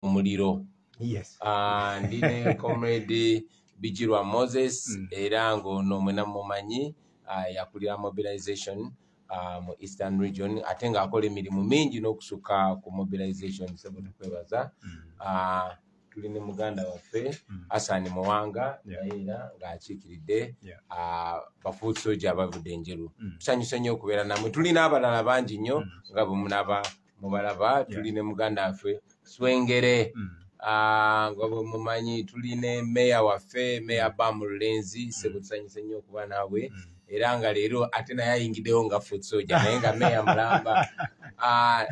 Muliro. Yes. Ndi ne Comrade Bigirwa Moses, era ng'ono mwena mumanyi, yakulira mobilization mu Eastern Region, ate ng'akola emirimu mingi n'okusukka ku mobilization. Sebo, tukwebaza. Tuli ne muganda waffe Hassan Muwanga, naye era ng'akiikiridde ba foot soldier abavudde enjeru. Tusanyuse nnyo okubeera nammwe. Tulina abalala bangi nnyo nga bwe munaaba mubalaba. Tuli ne muganda waffe Swengere, nga bwe mumanyi. Tuli ne meya waffe, Meya Bam Lulenzi. Sebo, tusanyuse nnyo okuba naawe, era nga leero ate naye ayingiddewo nga foot soldier, naye nga meya mulamba.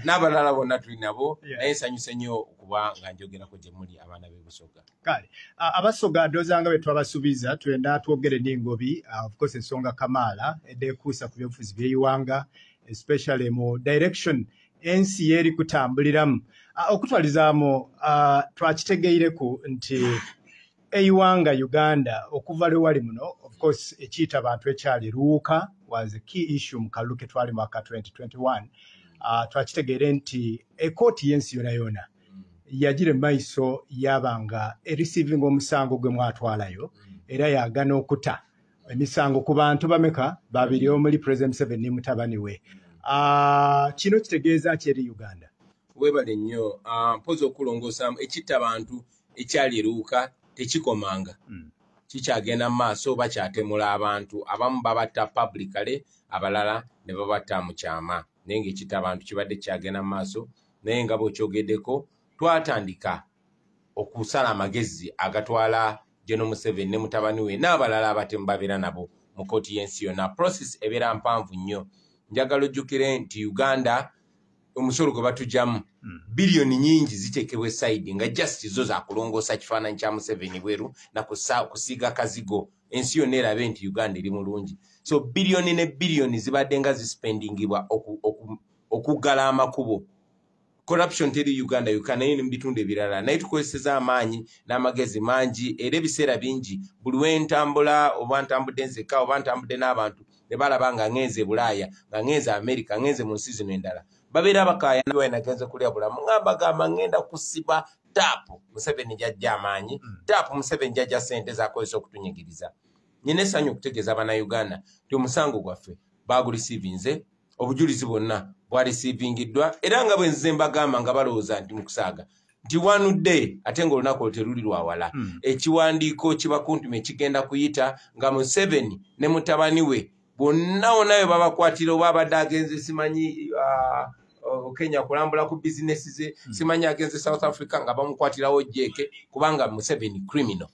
N'abalala bonna tuli nabo, naye nsanyuse nnyo okuba nga njogerako gye muli, abaana b'e Busoga. Kale Abasoga, ndowooza nga bwe twabasuubiza, twenda twogere n'engobi, of course ensonga kamaala edekuusa ku byobufuzi by'eiwanga, especially mu direction ensi yeeri kutambuliramu. Okutwalizaamu, twakitegeireku nti eiwanga Uganda okuva lwe wali muno, of course ekiyita abantu ekyali Luuka was a key issue mu kalulu ke twali mwaka 2021. Twakitegeere nti ekooti y'ensi yona yona yagira emaiso yaba nga ereceiving omusango gwe mwatwalayo, era yagana okuta emisango ku bantu bameka? Babiri, omuli President Museveni ne mutabani we. Kino kitegeeza ki eri Uganda? Weebale nnyo. Mpozi okulongoosaamu, ekitta abantu ekyali eruuka tekikomanga, kikyagenda mu maaso. Bakyatemula abantu, abamu babatta publicly, abalala ne babatta mu kyama, naye ng'ekitta abantu kibadde kikyagenda mu maaso. Naye nga bw'okyogeddeko, twatandika okusala amagezi agatwala General Museveni ne mutabani we n'abalala abatemu babeera nabo mu kooti y'ensi yonna. Process ebeera mpanvu nnyo. Njagala ojjukire nti Uganda omusolo gwe batugyamu, biliyoni nyingi ziteekebwa eside nga just zo zakulongoosa kifaananyi kya Museveni bweru nakusiiga kazigo, ensi yonna erabe nti Uganda eri mulungi. So biliyoni ne biliyoni zibadde nga zispendingibwa okuggala amakubo. Corruption teri Uganda yokka, naye ne mu bitundu ebirala. Naye tukozeseza amaanyi n'amagezi mangi, era ebiseera bingi buli wentambula, oba ntambudde nzekka oba ntambudde n'abantu, ne balaba nga ŋŋenze e Bulaaya, nga ŋŋenze Amerika, ŋŋenze mu nsi zino endala, babeera bakaaya nagenze kulya bulamu, nga mbagamba ŋŋenda kusiba taapu Museveni gyajja amaanyi, taapu Museveni gyajja sente zakozesa okutunyigiriza. Nyina essanyu okutegeeza Bannayuganda nti omusango gwaffe bagurisiivinze, obujulizi bwonna bwarisiivingiddwa, era nga bwe nzize mbagamba nga balowooza nti mukusaaga nti one day, ate ng'olunaku olwo teruli lwawala, ekiwandiiko kibakuntume ekigenda kuyita nga Museveni ne mutabani we bonna wonna bwe babakwatira, oba abadde agenze simanyi Kenya kulambula ku bizinesi ze, simanyi agenze South Africa, nga bamukwatirawo jeeke, kubanga Museveni criminal,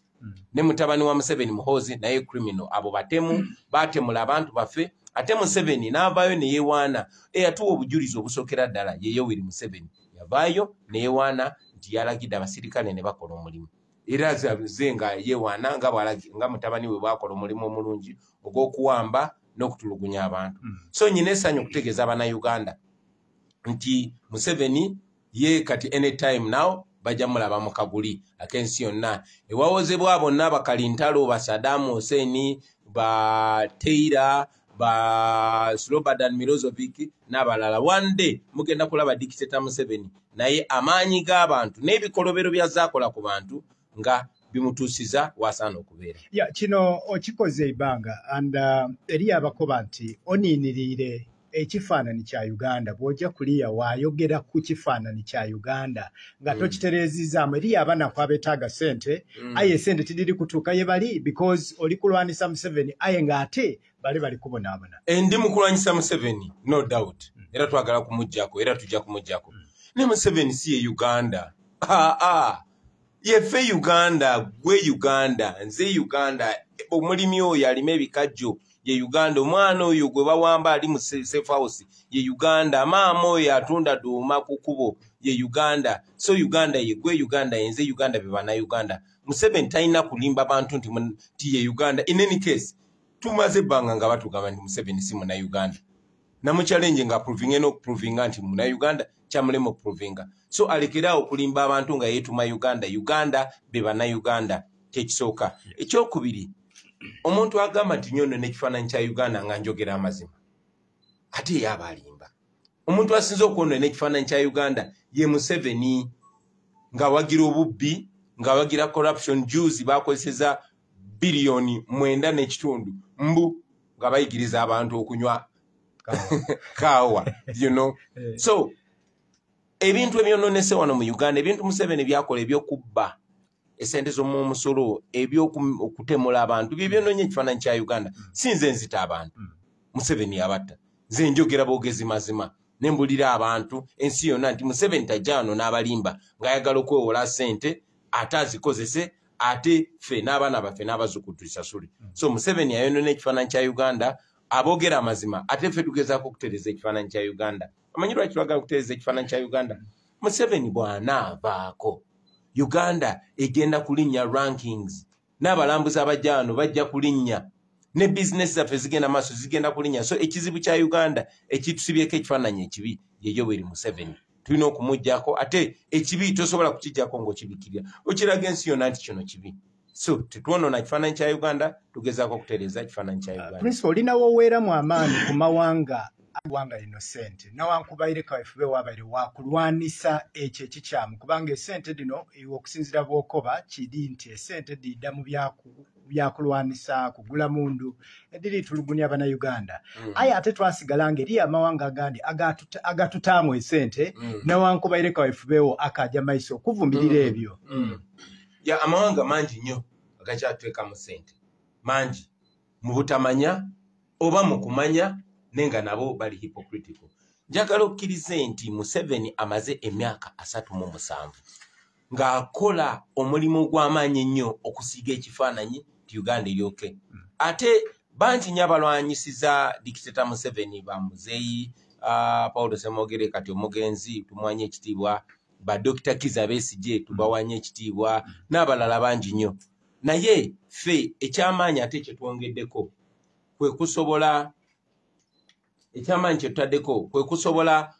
ne mutabani wa Museveni Muhoozi naye criminal. Abo batemu, batemula abantu baffe, ate Museveni n'avaayo ne yeewaana. Eyatuwa obujulizi obusookera ddala ye Yoweri Museveni, yavaayo ne yeewaana nti yalagidde abasirikale ne bakola omulimu, era ze nga yeewaana nga mutabani we bwakola omulimu omulungi ogw'okuwamba n'okutulugunya abantu. So nyina essanyu okutegeeza Bannayuganda nti Museveni ye kati anytime now bajja mulaba mu kaguli ak'ensi yonna ewawozebwa bonna, bakalintalo ba Saddam Hussein, ba Taylor, ba Slobodan Milosevic n'abalala. One day mugenda kulaba dictator Museveni naye amaanyi g'abantu n'ebikolobero byazaakola ku bantu nga bimutuusiza wasaana okubeera. Ya, kino okikoze ebbanga and eri abakoba nti oniiniriire ekifaananyi kya Uganda, bw'ojja kuliya waayogera ku kifaananyi kya Uganda nga tokitereezizaamu. Eriyo abanaku abeetaaga ssente, aye esente tidiri kutuuka ye bali because oli kulwanisa Museveni, aye ng'ate bali bali kubonaabona. Ndi mu kulwanyisa Museveni, no doubt, era twagala kumuggyako, era tujja kumuggyako. Ne Museveni si ye Uganda. Aa, yeffe Uganda, gwe Uganda, nze Uganda, omulimi oyo alima ebikajjo ye Uganda, omwana oyo gwe bawamba ali mu safe house ye Uganda, maama oyo atunda duuma ku kkubo ye Uganda. So Uganda ye gwe, Uganda yenze, Uganda be Bannayuganda. Museveni talina kulimba bantu nti ye Uganda. In any case, tumaze ebbanga nga batugamba nti Museveni si Munnayuganda. Namuchallenge nga aprovinge n'okuprovinga nti Munnayuganda, kyamulema okuprovinga. So alekeraawo okulimba abantu nga yeetuma Uganda. Uganda be Bannayuganda, kyekisooka. Ekyokubiri, omuntu agamba nti nyono n'ekifaananyi kya Uganda nga njogera amazima, ate ye aba alimba. Omuntu asinze okwonoona ekifaananyi kya Uganda ye Museveni. Ng'awagira obubbi, ng'awagira corruption. Juzi bakozeseza 9.5 biliyoni mbu nga bayigiriza abantu okunywa kaawa. So ebintu ebyononese wano mu Uganda, ebintu Museveni byakola ebyokubba esente z'omumusolo, ebyokutemula abantu, byebyononye ekifaananyi kya Uganda. Si nze nzita abantu, Museveni yabatta. Nze njogera boogezi mazima, nembulira abantu ensi yonna nti Museveni tajja wano n'abalimba ng'ayagala okwewola ssente ate azikozese, ate ffe n'abaana baffe n'abazzukulu tusasule. So Museveni yayonona ekifaananyi kya Uganda. Aboogera amazima, ate ffe tugezaako okutereeza ekifaananyi kya Uganda. Omanyi lwaki twagala okutereeza ekifaananyi kya Uganda? Museveni bw'anaavaako, Uganda egenda kulinnya rankings, n'abalambuzi abajja wano bajja kulinnya, ne bizinesi zaffe zigenda maaso, zigenda kulinnya. So ekizibu kya Uganda ekitusibyeko ekifaananyi ekibi ye Yoweri Museveni. Tulina okumugjako, ate ekibi tosobola kukijjako ng'okibikirira, okiraga ensi yonna nti kino kibi. So tetwonoona kifaananyi kya Uganda, tugezaako okutereeza ekifaananyi kya Uganda. Prince, olinawo weeramu amaanyi ku mawanga wanga lino sente, nawankubaire kawefube wabaire wakulwanisa ekyo ekikyamu, kubanga esente dino iwe okusinziira bw'okoba kiri nti esente didda mu byakulwanisa, kugula mundu ediri tulugunya bannayuganda. Aye ate twasigala nga eri amawanga agandi agatutaamu esente, nawankubaire kawefubewo akajja maiso okuvumirira ebyo. Ya, amawanga mangi nnyo agakyatuteekamu sente mangi mu butamanya oba mu kumanya, naye nga nabo bali hypocritical. Njagala okkirize nti Museveni amaze emyaka 37 ng'akola omulimu gw'amaanyi ennyo okusiiga ekifaananyi nti Uganda eryoke. Ate bangi nnyo abalwanyisiza dictator Museveni, ba muzeeyi Paulo Semogere, kati omugenzi, tumwanye ekitiibwa, ba Dr Kiza Besigye, tubawanye ekitiibwa, n'abalala bangi nnyo. Naye ffe ekyamaanyi ate kyetwongeddeko kwe kusobola, ekyamaanyi kyetutaddeko kwe kusobola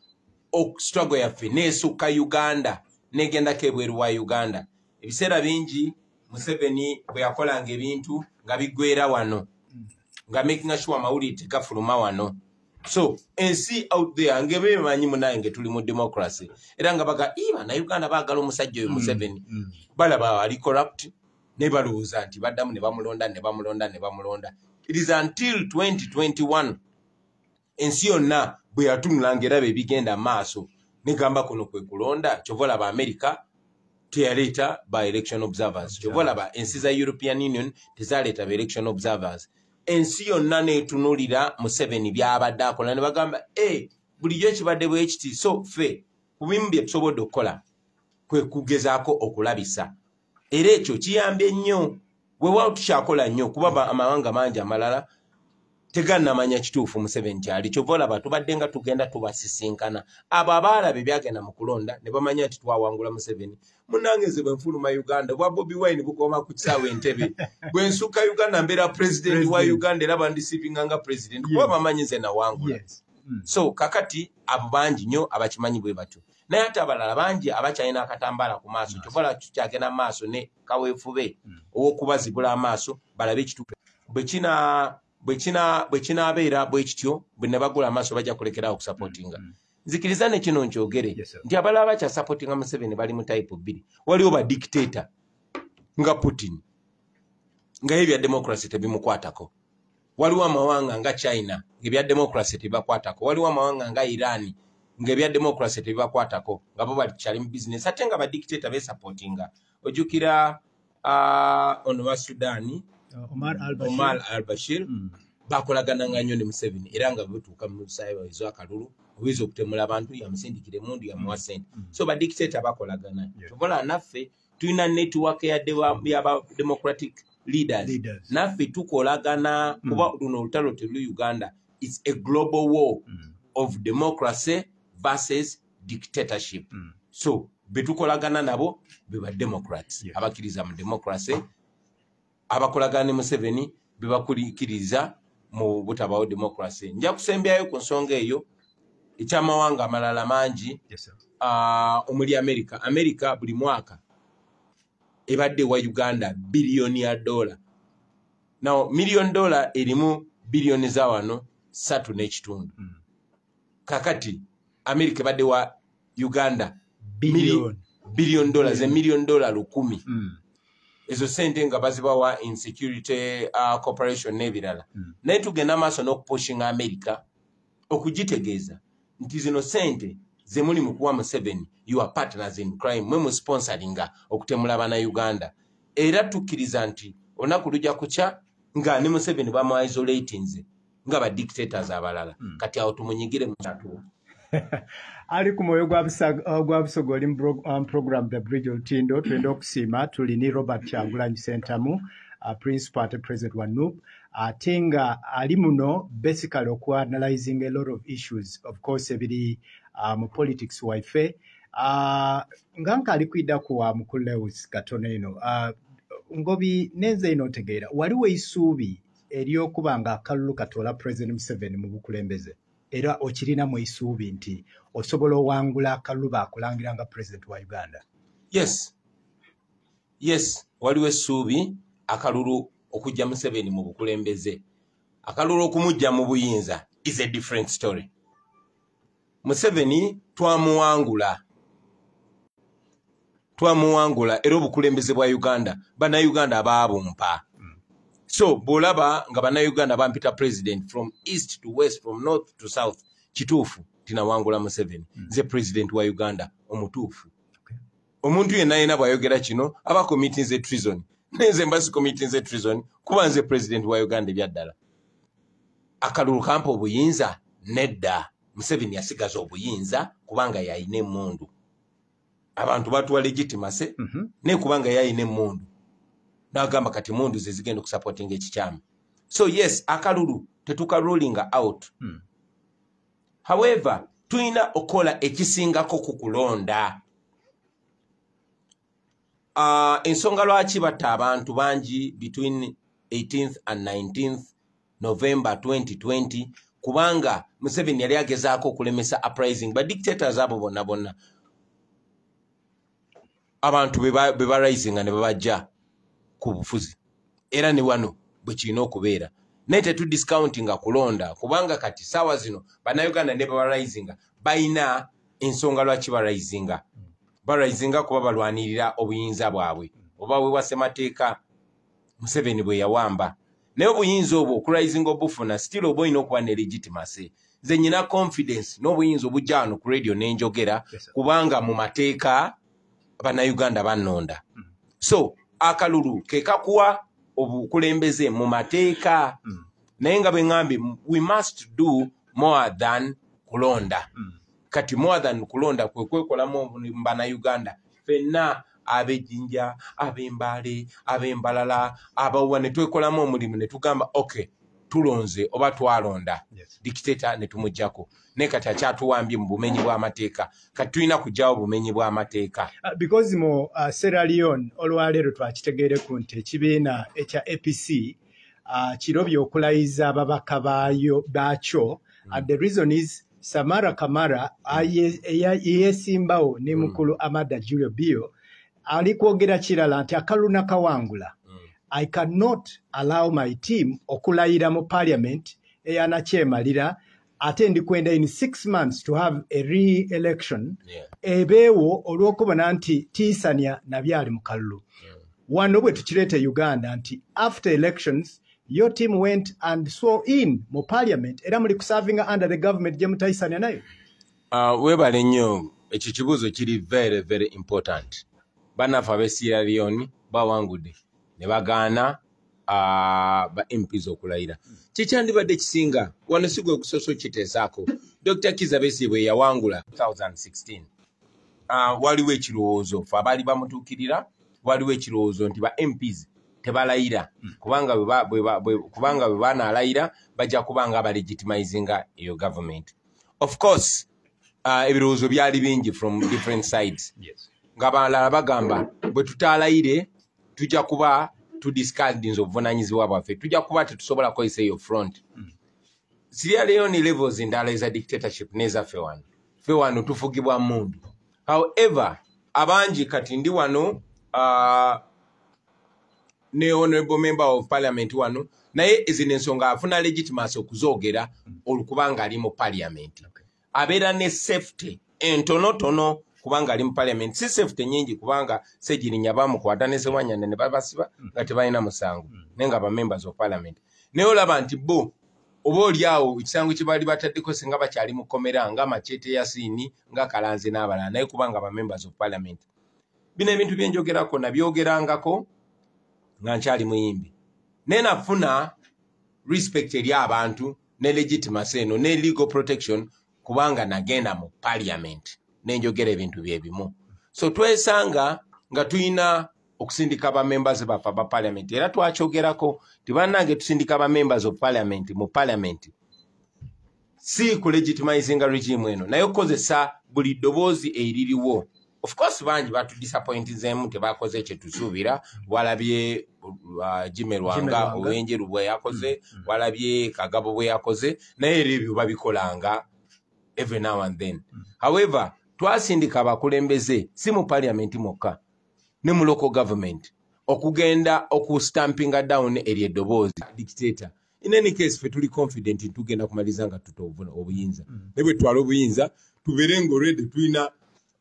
struggle yaffe neesukka Uganda, negendako ebweru wa Uganda. Ebiseera bingi Museveni bwe yakolanga ebintu nga biggwera wano, nga making sure amawulire tegafuluma wano. So ensi out there ngebemanyi munaye nge tuli mu democracy, era nga baga i bannayuganda baagala omusajja oyo Museveni. Balaba ali corrupt, ne balowooza nti baddamu ne bamulonda, ne bamulonda, ne bamulonda. It is until 2021 ensi yonna bwe yatunula ng'eraba ebigenda maaso, negamba kuno kwe kulonda. Kyova olaba America teyaleeta ba election observers, kyova olaba ensi za European Union tezaleeta ba election observers. Ensi yonna neetunulira Museveni byabadde akola ne bagamba e bulijjo ekibadde bwe kiti. So ffe ku bimu bye tusobodde okukola kwe kugezaako okulabisa, era ekyo kiyambye nnyo. Weewaawo tukyakola nnyo, kuba amawanga mangi amalala tegannamanya kituufu Museveni kyali. Kyova olaba tubadde nga tugenda tubasisinkana abo abaalaba ebyagenda mu kulonda ne bamanya nti twawangula Museveni. Munnange, nze bwe nfuluma Uganda, bwa Bobi Wine bukoma ku kisaawe Entebe. Bwe nsukka Uganda, mbeera president wa Uganda, era bandisivinga nga president, kuba bamanyi nze nawangula. So kakati abo bangi nnyo abakimanyi bwe batyo, naye ate abalala bangi abakyalina akatambaala ku maaso. Kyova olaba tukyagenda maaso ne kaweefube ow'okubazibula amaaso balabe ekituufu. Bwe kinaabeera bwe kityo, bwe ne bagula amaaso, bajja kulekerawo okusupportinga. Nzikiriza ne kino nkyogere nti abalala bakyasupportinga Museveni bali mu type bbiri. Waliwo ba dictator nga Putin, nga ye ebya democracy tebimukwatako. Waliwo amawanga nga China, ng'ebya democracy tebibakwatako. Waliwo amawanga nga Iran, ng'ebya democracy tebibakwatako, nga bo bakyali mu business, ate nga ba dictator besupportinga. Ojjukira ono wa Sudaani, Omar al-Bashir. Omar al-Bashir, bakolagananga nnyo ne Museveni, era nga bwetuuka mu nsaawa ez'akalulu oyinza okutemula abantu, yamusindikira emundu, yamuwa sente. So ba dictator bakolagana. Kyova naffe tulina network yaba democratic leaders. Leaders. Naffe tukolagana, kuba luno olutalo teruli Uganda, it's a global war of democracy versus dictatorship. So betukolagana nabo beba democrats, abakkiriza mu democracy. Abakolagana ne Museveni bebakulikiriza mu butabawo democracy. Nja kusembyayo ku nsonga eyo ekyamawanga amalala mangi, Yes, sir. Omuli America. America buli mwaka ebadde wa Uganda biliyoni ya dola. Now million dollar erimu biliyoni za wano 3.5. Kakati America ebadde wa Uganda Billion. Billion dollars, $1 million 1000. Ezo sente nga bazibawa in security cooperation n'ebirala. Naye tugenda maaso n'okupushinga America okugitegeeza nti zino sente ze muli mu kuwa Museveni, you are partners in crime, mwe mu sponsoringa okutemula Bannayuganda. Era tukkiriza nti olunaku lujja kukya nga ne Museveni bamu isolatinze nga ba dictators abalala. Kati awo tumunyigire mu kyatuwa. Ali ku mwoyo gwa Busoga, oli mu program The Bridge Olutindo. Twenda okusiima, tuli ni Robert Kyagulanyi Sentamu, principal ate president wa NUP, ate nga ali muno basically okuanalyzing a lot of issues, of course ebiri mu politics waife. Nga nkaali kwiddaku wa mukulu Lewis katono eno, Ngobi nenze ino ntegeera waliwo eisuubi ery'okuba nga akalulu katoola President Museveni mu bukulembeze, era okirinamu eisuubi nti osobola owangula akalulu baakulangira nga president wa Uganda? Yes, waliwo essuubi akalulu okujja Museveni mu bukulembeze. Akalulu okumujja mu buyinza is a different story. Museveni twamuwangula, twamuwangula, era obukulembeze bwa Uganda Bannayuganda baabumpa. So bw'olaba nga Bannayuganda bampita president from east to west, from north to south, kituufu tinawangula Museveni. Nze president wa Uganda omutuufu. Omuntu yenna yenna bw'ayogera kino aba committing treason, nenze mba si committing treason kuba nze president wa Uganda. Ebyaddala akalulu kampa obuyinza? Nedda. Museveni yasigaza obuyinza kubanga yalina emmundu. Abantu batuwa legitimacy, naye kubanga yalina emmundu n'agamba kati mundu ze zigenda okusupportinga ekikyamu. So yes, akalulu tetukarulinga out. However, tulina okukola ekisingako ku kulonda. Ensonga lwaki batta abantu bangi between 18th and 19th November 2020, kubanga Museveni yali agezaako okulemesa uprising. Ba dictators abo bonna bonna abantu be barisinga ne babajja ku bufuzi, era ne wano bwe kirina okubeera. Naye tetudiscountinga kulonda, kubanga kati saawa zino Bannayuganda ne babarisinga balina ensonga lwaki barisinga. Barisinga kuba balwanirira obuyinza bwabwe oba bwe bwa ssemateeka Museveni bwe yawamba. Naye obuyinza obwo okurisinga obufuna, still oba olina okuba ne legitimacy. Nze nyina confidence n'obuyinza obujja wano ku radio n'enjogera, kubanga mu mateeka Bannayuganda bannonda. So akalulu ke kakuwa obukulembeze mu mateeka, naye nga bwe ŋŋambye, we must do more than kulonda. Kati more than kulonda kwe kwekolamu Bannayuganda ffenna, ab'Ejjinja, ab'Embaale, ab'Embalala, abawa, ne twekolamu omulimu ne tugamba, okay, tulonze oba twalonda dictator ne tumugjako, naye kati akyatuwambye mu bumenyi bw'amateeka. Kati tulina kugyawo bumenyi bw'amateeka. Because mu Sierra Leone olwaleero twakitegeereku nti ekibiina ekya APC kirobye okulayiza ababaka baayo baakyo, and the reason is Samura Kamara yeesimbawo ne mukulu Amada Julio Bio ali kwogera kirala nti akalulu nakawangula, I cannot allow my team okulayira mu parliament eyanakyemalira, ate ndikwenda in 6 months to have a re-election ebeewo olw'okubona nti tiisanya nabyali mu kalulu. Wano bwe tukireeta e Uganda nti after elections your team went and swore in mu parliament, era muli kuservinga under the government gye mutayisanya nayo. Weebale nnyo, ekyo kibuuzo kiri very very important. Bannaffe ab'e Sierra Leone bawangudde ne bagaana ba MPs okulayira. Kyekyandibadde kisinga wano si gwe gusoose okiteesaako. Dr Kiza Besigye bwe yawangula 2016, waliwo ekirowoozo fe abaali bamutuukirira, waliwo ekirowoozo nti ba MPs tebalayira kubanga kubanga bwe banaalayira bajja kuba nga balegitimizinga eyo government. Of course, ebirowoozo byali bingi from different sides, nga balala bagamba bwe tutaalayire tujja kuba tudiscardinze obuvunanyizibwa bwaffe, tujja kuba tetusobola kukozesa eyo front. Sierra Leone levels endala eza dictatorship n'ezaffe wano. Ffe wano tufugibwa mundu. However, abangi kati ndi wano ne honorable member of parliament wano, naye zino ensonga afuna legitimacy okuzoogera olukubanga ali mu parliament, abeera ne safety entonotono. Kubanga ali mu parliament, si safety nyingi, kubanga Segirinya bamukwata ne Sewanyana ne babasiba nga tebalina musango, naye nga ba members of parliament. Naye olaba nti bo oba oli awo ekisango kye baali bataddeko singa bakyali mu kkomera, nga Makyete Yasiini, nga Kalanzi n'abalala, naye kubanga ba members of parliament. Bino ebintu byenjogerako nabyogerangako nga nkyali muyimbi, naye nafuna respect eri abantu ne legitimacy eno ne legal protection kubanga nagenda mu parliament nenjogera ebintu byebimu. So twesanga nga tulina okusindika ba members baffe aba parliament, era twakyogerako ti bannange tusindika ba members of parliament mu parliament si kulegitimizinga regime eno, naye okukozesa buli ddoboozi eririwo. Of course bangi batudisappointinzeemu, tebakoze kyetusuubira. Walabye Jimmy Lwanga ow'Enjeru bwe yakoze, walabye Kagabo bwe yakoze, naye era ebyo babikolanga every now and then. However, twasindika abakulembeze si mu parliament mwokka, ne mu local government, okugenda okustampinga down eryo eddoboozi dictator. In any case, fe tuli confident nti tugenda kumaliriza nga tuta obuyinza, naye bwe tutwala obuyinza tubeere nga already tulina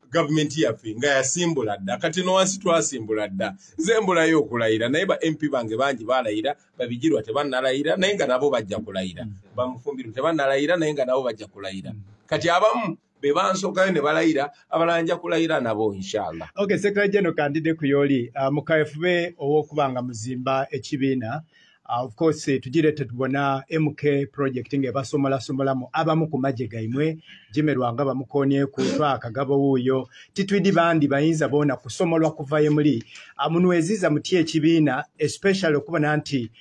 gavumenti yaffe nga yasimbula dda. Kati no wansi twasimbula dda, nze mbulayo okulayira, naye ba MP bange bangi balayira. Babigirwa tebannalayira, naye nga nabo bajja kulayira. Bamufumbiro tebannalayira, naye nga nabo bajja kulayira. Kati abamu be bansookayo ne balayira, abalala nja kulayira nabo, inshallah. Okay, Secretary General, kandide ku yoli mukayefube ow'okuba nga muzimba ekibiina. Of course tugire tetubona MK project ng'ebasomolasomolamu abamu ku magye gaimwe. Jimmy Lwanga bamukoonyeku, Kagabo wuuyo, titwidi bandi bayinza boona kusomolwa kuva muli. Munweziza mutya ekibiina, especially okubona nti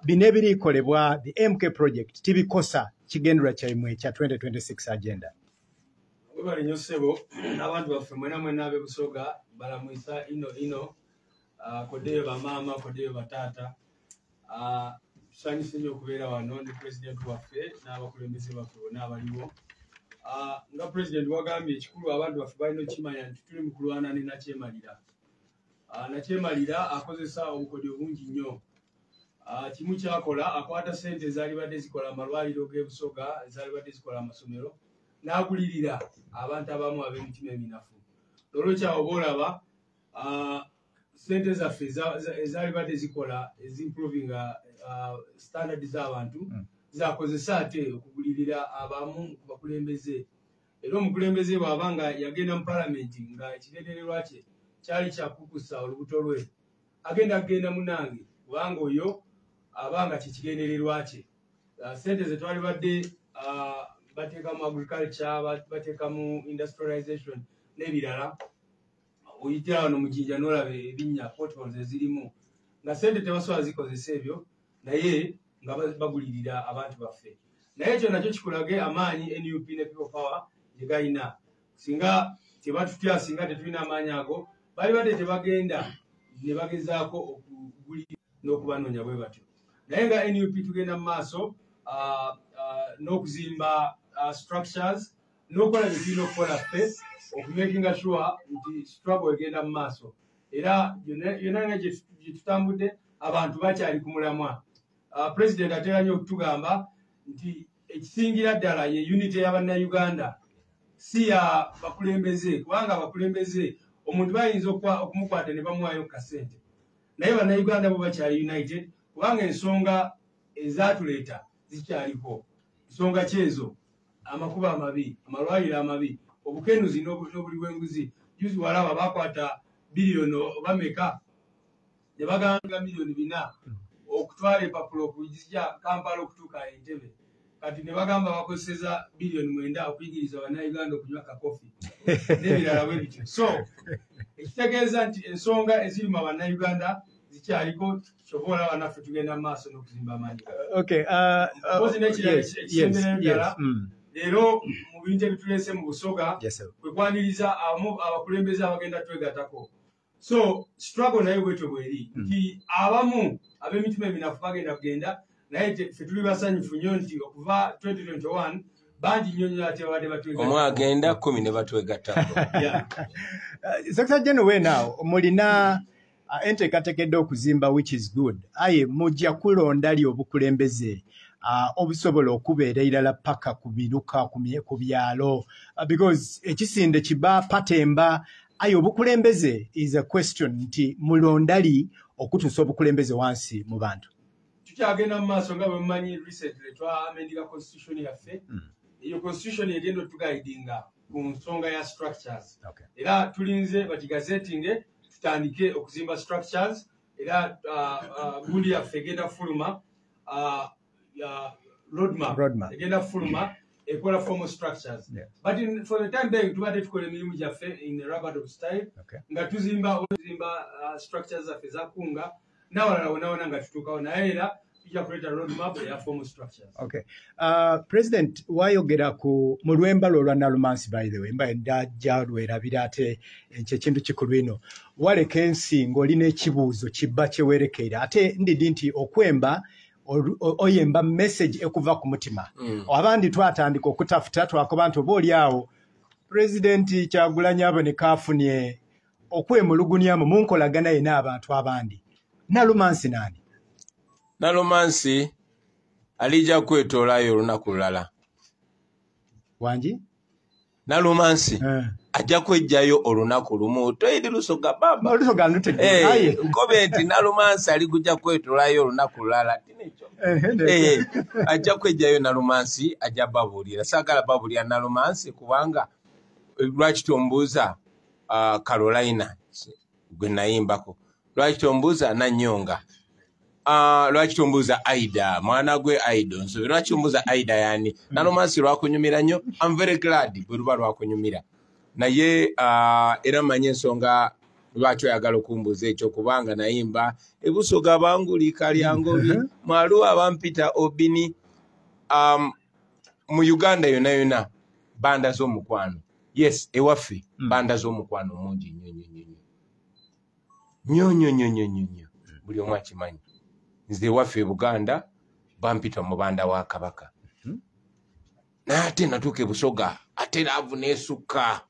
bino ebirikolebwa the MK project tibikosa kigendererwa kyaimwe ekya 2026 agenda? Webale nnyo ssebo, n'abantu baffe mwena mwena ab'e Busoga balamwisa ino ino. Koddeyo bamaama, koddeyo bataata. Tusanyuse nnyo okubeera wano ne pulezidenti waffe n'abakulembeze baffe bonna abaliwo. Nga pulezidenti wagambye, ekikulu abantu baffe balina okukimanya nti tuli mu kulwana ne nakyemalira. Nakyemalira akozesa obukodyo bungi nnyo. Kimu kyakola, akwata ssente ezaalibadde zikola amalwaliro g'e Busoga, ezaalibadde zikola amasomero, n'agulirira abantu abamu ab'emitima eminafu. Nolwekyo awo boolaba ssente zaffe ezaalibadde zikola ezimprovinga standard z'abantu zakozesa ate okugulirira abamu ku bakulembeze. Era omukulembeze bw'aba nga yagenda mu palamenti nga ekigendererwa kye kyali kyakukusa olubuto lwe, agenda kugenda munange, kubanga oyo aba nga kyekigendererwa kye. Ssente ze twalibadde bateeka mu agriculture, bateeka mu industrialization n'ebirala. Oyitira wano mu Jinja n'olaba ebinnya, potholes ezirimu, nga ssente tebasobola zikozesa ebyo, naye nga bagulirira abantu baffe. Naye ekyo nakyo kikulage amaanyi NUP ne People Power gye galina. Singa tebatutya, singa tetulina amaanyi ago, bali badde tebagenda ne bagezaako okugulira n'okubanoonya bwe batyo. Naye nga NUP tugenda mu maaso n'okuzimba structures n'okukola bye tulina okukola ffe okumakinga sure nti struggle egenda mu maaso. Era yonna yonna gye tutambudde, abantu bakyali ku mulamwa. President atera nnyo okutugamba nti ekisingira ddala ye unity y'abannayuganda, si ya bakulembeze, kubanga abakulembeze omuntu bayinza okumukwata ne bamuwaayo kasente, naye bannayuganda bo bakyali united, kubanga ensonga ezatuleeta zikyaliko. Nsonga kyezo: amakubo amabi, amalwaliro amabi, obukenuzi n'obuli bw'enguzi. Juzi walaba bakwata biliyoni oba meka ne baganga 4 miliyoni okutwala empapula okuzija Kampala okutuuka Entebe. Kati ne bagamba bakozeseza 9 biliyoni okuyigiriza bannayuganda okunywa kakofi n'ebirala bwe bityo. So ekitegeeza nti ensonga eziri mu bannayuganda zikyaliko. Kyova olaba naffe tugenda mu maaso n'okuzimba amaanyi. Mpozi n'ekirala ekisemberayo ddala, leero mu bintu ebituleese mu Busoga kwe kwaniriza abamu abakulembeze abagenda twegatako. So struggle naye bwetyo bweri nti abamu ab'emitima eminafu bagenda kugenda, naye ffe tuli basanyufu nnyo nti okuva 2021 bangi nnyo nnyo ate babadde batwegattako. Omu agenda, 10 ne batwegattako. Yeah. Secretary General, weenaawo mulina enteekateeka okuzimba, which is good, aye mujja kulonda li obukulembeze? Obusobola okubeera irala paka ku miruka, ku byalo, because ekisinde kiba patemba ayo obukulembeze is a question nti mulondali okutuusa obukulembeze wansi mu bantu. Tukyagenda mu maaso. Nga bwe mumanyi, recently twa amendinga constitution yaffe. Eyo constitution egenda otuguidinga ku nsonga ya structures. Era tulinze bagigazettinge tutandike okuzimba structures. Era gundi yaffe egenda fuluma, roadmap, Roadmap. egenda fuluma ekola formal structures. But for the time being tubadde tukola emirimu gyaffe in a rubber style, nga tuzimba structures zaffe zakunga n'awalala wonawona nga tutuukawo, naye era tujja kuleeta roadmap eya formal structures. Okay. President, wayogera ku mu lwemba lwo olwa Nalumansi, by the way, mba ndajja lwerabira ate ekyo ekintu kikulu ino. Waleka ensi ng'olina ekibuuzo kibba kyewerekeera, ate ndidi nti okwemba oyemba message ekuva ku mutima. Abandi twatandika okutafuta, twakoba nti oba oli awo Pulezidenti Kyagulanyi aboneka afunye okwemulugunyamu mu nkolagana ye n'abantu abandi. Nalumansi naani? Nalumansi alijja kwetoolayo olunaku lulala. Wangi? Nalumansi ajja kwejjayo olunaku lumu. Toyidi Lusoga baba? Olusoga ndutegeera. Aye. Nkobe nti Nalumansi ali kujja kwetoolayo olunaku lulala. Tinekyo. Ajja kwejjayo Nalumansi, ajja babuulira. Saagala babuulira Nalumansi kubanga lwaki tombuuza Carolina gwe nayimbako? Lwaki tombuuza Nanyonga? Lwaki tombuuza Aida mwana gwe Aida nsobe? Lwaki tombuuza Aida yani? Nalumansi lwakunyumira nnyo. I'm very glad bwe luba lwakunyumira, naye era mmanyi ensonga lwaki oyagala okumbuuza ekyo, kubanga nayimba ebusoga bangulika lyangobi mwaluwa bampita Obini. Mu Uganda yonna yonna banda z'omukwano, yes, ewaffe banda z'omukwano mungi nnyo nnyo nnyo nnyo nnyo nnyo nnyo nnyo nnyo. Buli omu akimanyi, nze ewaffe e Buganda bampita omubanda wa Kabaka, naye ate natuuka e Busoga ate love n'esukka,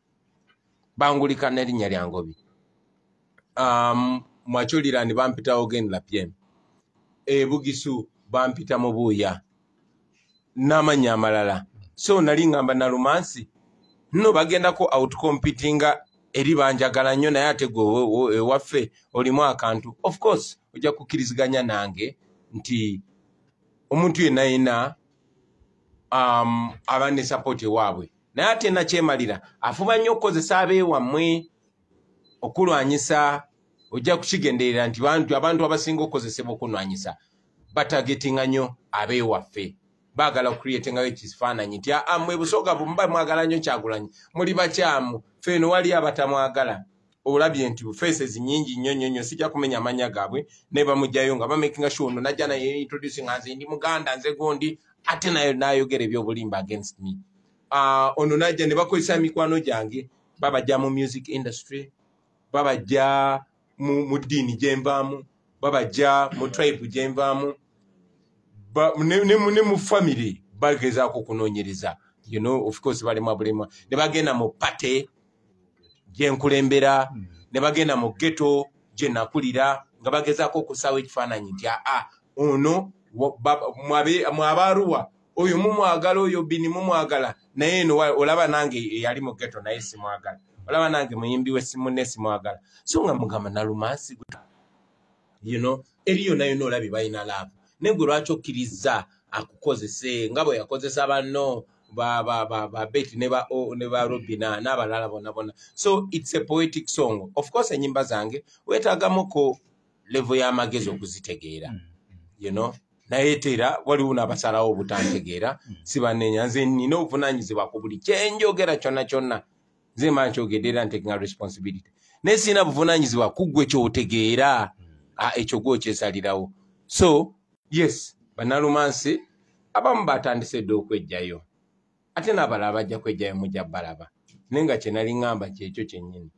bangulika n'erinnya lya Ngobi. Mwakyolirani bampita Ogen Lapiem, e Bugisu bampita Mubuuya n'amannya amalala. So nali ngamba Nalumansi nno bagendako outcompetinga eri banjagala nnyo, naye ate gwe ewaffe olimu akantu. Of course ojja kukkiriziganya nange nti omuntu yenna yenna aba ne support ewaabwe, naye ate nakyemalira afuba nnyo okukozesa abeewammwe okulwanyisa. Ojja kukigenderera nti abantu abasinga okukozesebwa okulwanyisa batargetinga nnyo abeewaffe. Baagala okucreatingayo ekifaananyi nti aa mmwe Busoga bwe muba mwagala nnyo Kyagulanyi muli bakyamu, ffe eno wali abatamwagala. Olabye nti faces nnyingi nnyo nnyo nnyo, sijja kumenya amannya gaabwe, naye bamugjayo nga bamakinga sure ono najja naye introducing nze ndi Muganda, nze gundi, ate naye n'ayogera ebyobulimba against me. Ono najja ne bakozesa mikwano gyange, babajja mu music industry, babajja mu ddiini gyenvaamu, babajja mu tribe gyenvaamu, ne mu family bagezaako okunoonyereza. Of course balemwa bulemwa ne bagenda mu party gyenkulembera, ne bagenda mu ghetto gye nakulira, nga bagezaako okusaawo ekifaananyi nti aa ono mwabaaruwa oyo mumwagala, oyo Bini mumwagala, naye eno olaba nange eyali mu ghetto naye simwagala, olaba nange muyimbi we munne simwagala. So nga mugamba Nalumansi eri yonna yonna olabye balina love, naye gwe lwaki okkiriza akukozese nga bwe yakozesa banno ba Betty ne ba Robina n'abalala bonna bonna? So it's a poetic song. Of course ennyimba zange weetaagamuko level y'amagezi okuzitegeera, naye tera waliwo n'abasalawo obutantegeera, si banneenya. Nze nina obuvunaanyizibwa ku buli kyenjogera kyonna kyonna. Nze mba nkyogedde era ntekinga responsibility, naye sirina buvunaanyizibwa ku ggwe kyotegeera. Ekyo gwe okyesalirawo. So yes, bannalumansi abamu batandise dda okwejjayo, ate n'abalala bajja kwejjayo, mujja balaba, naye nga kye nali ŋŋamba kyekyo kyennyini.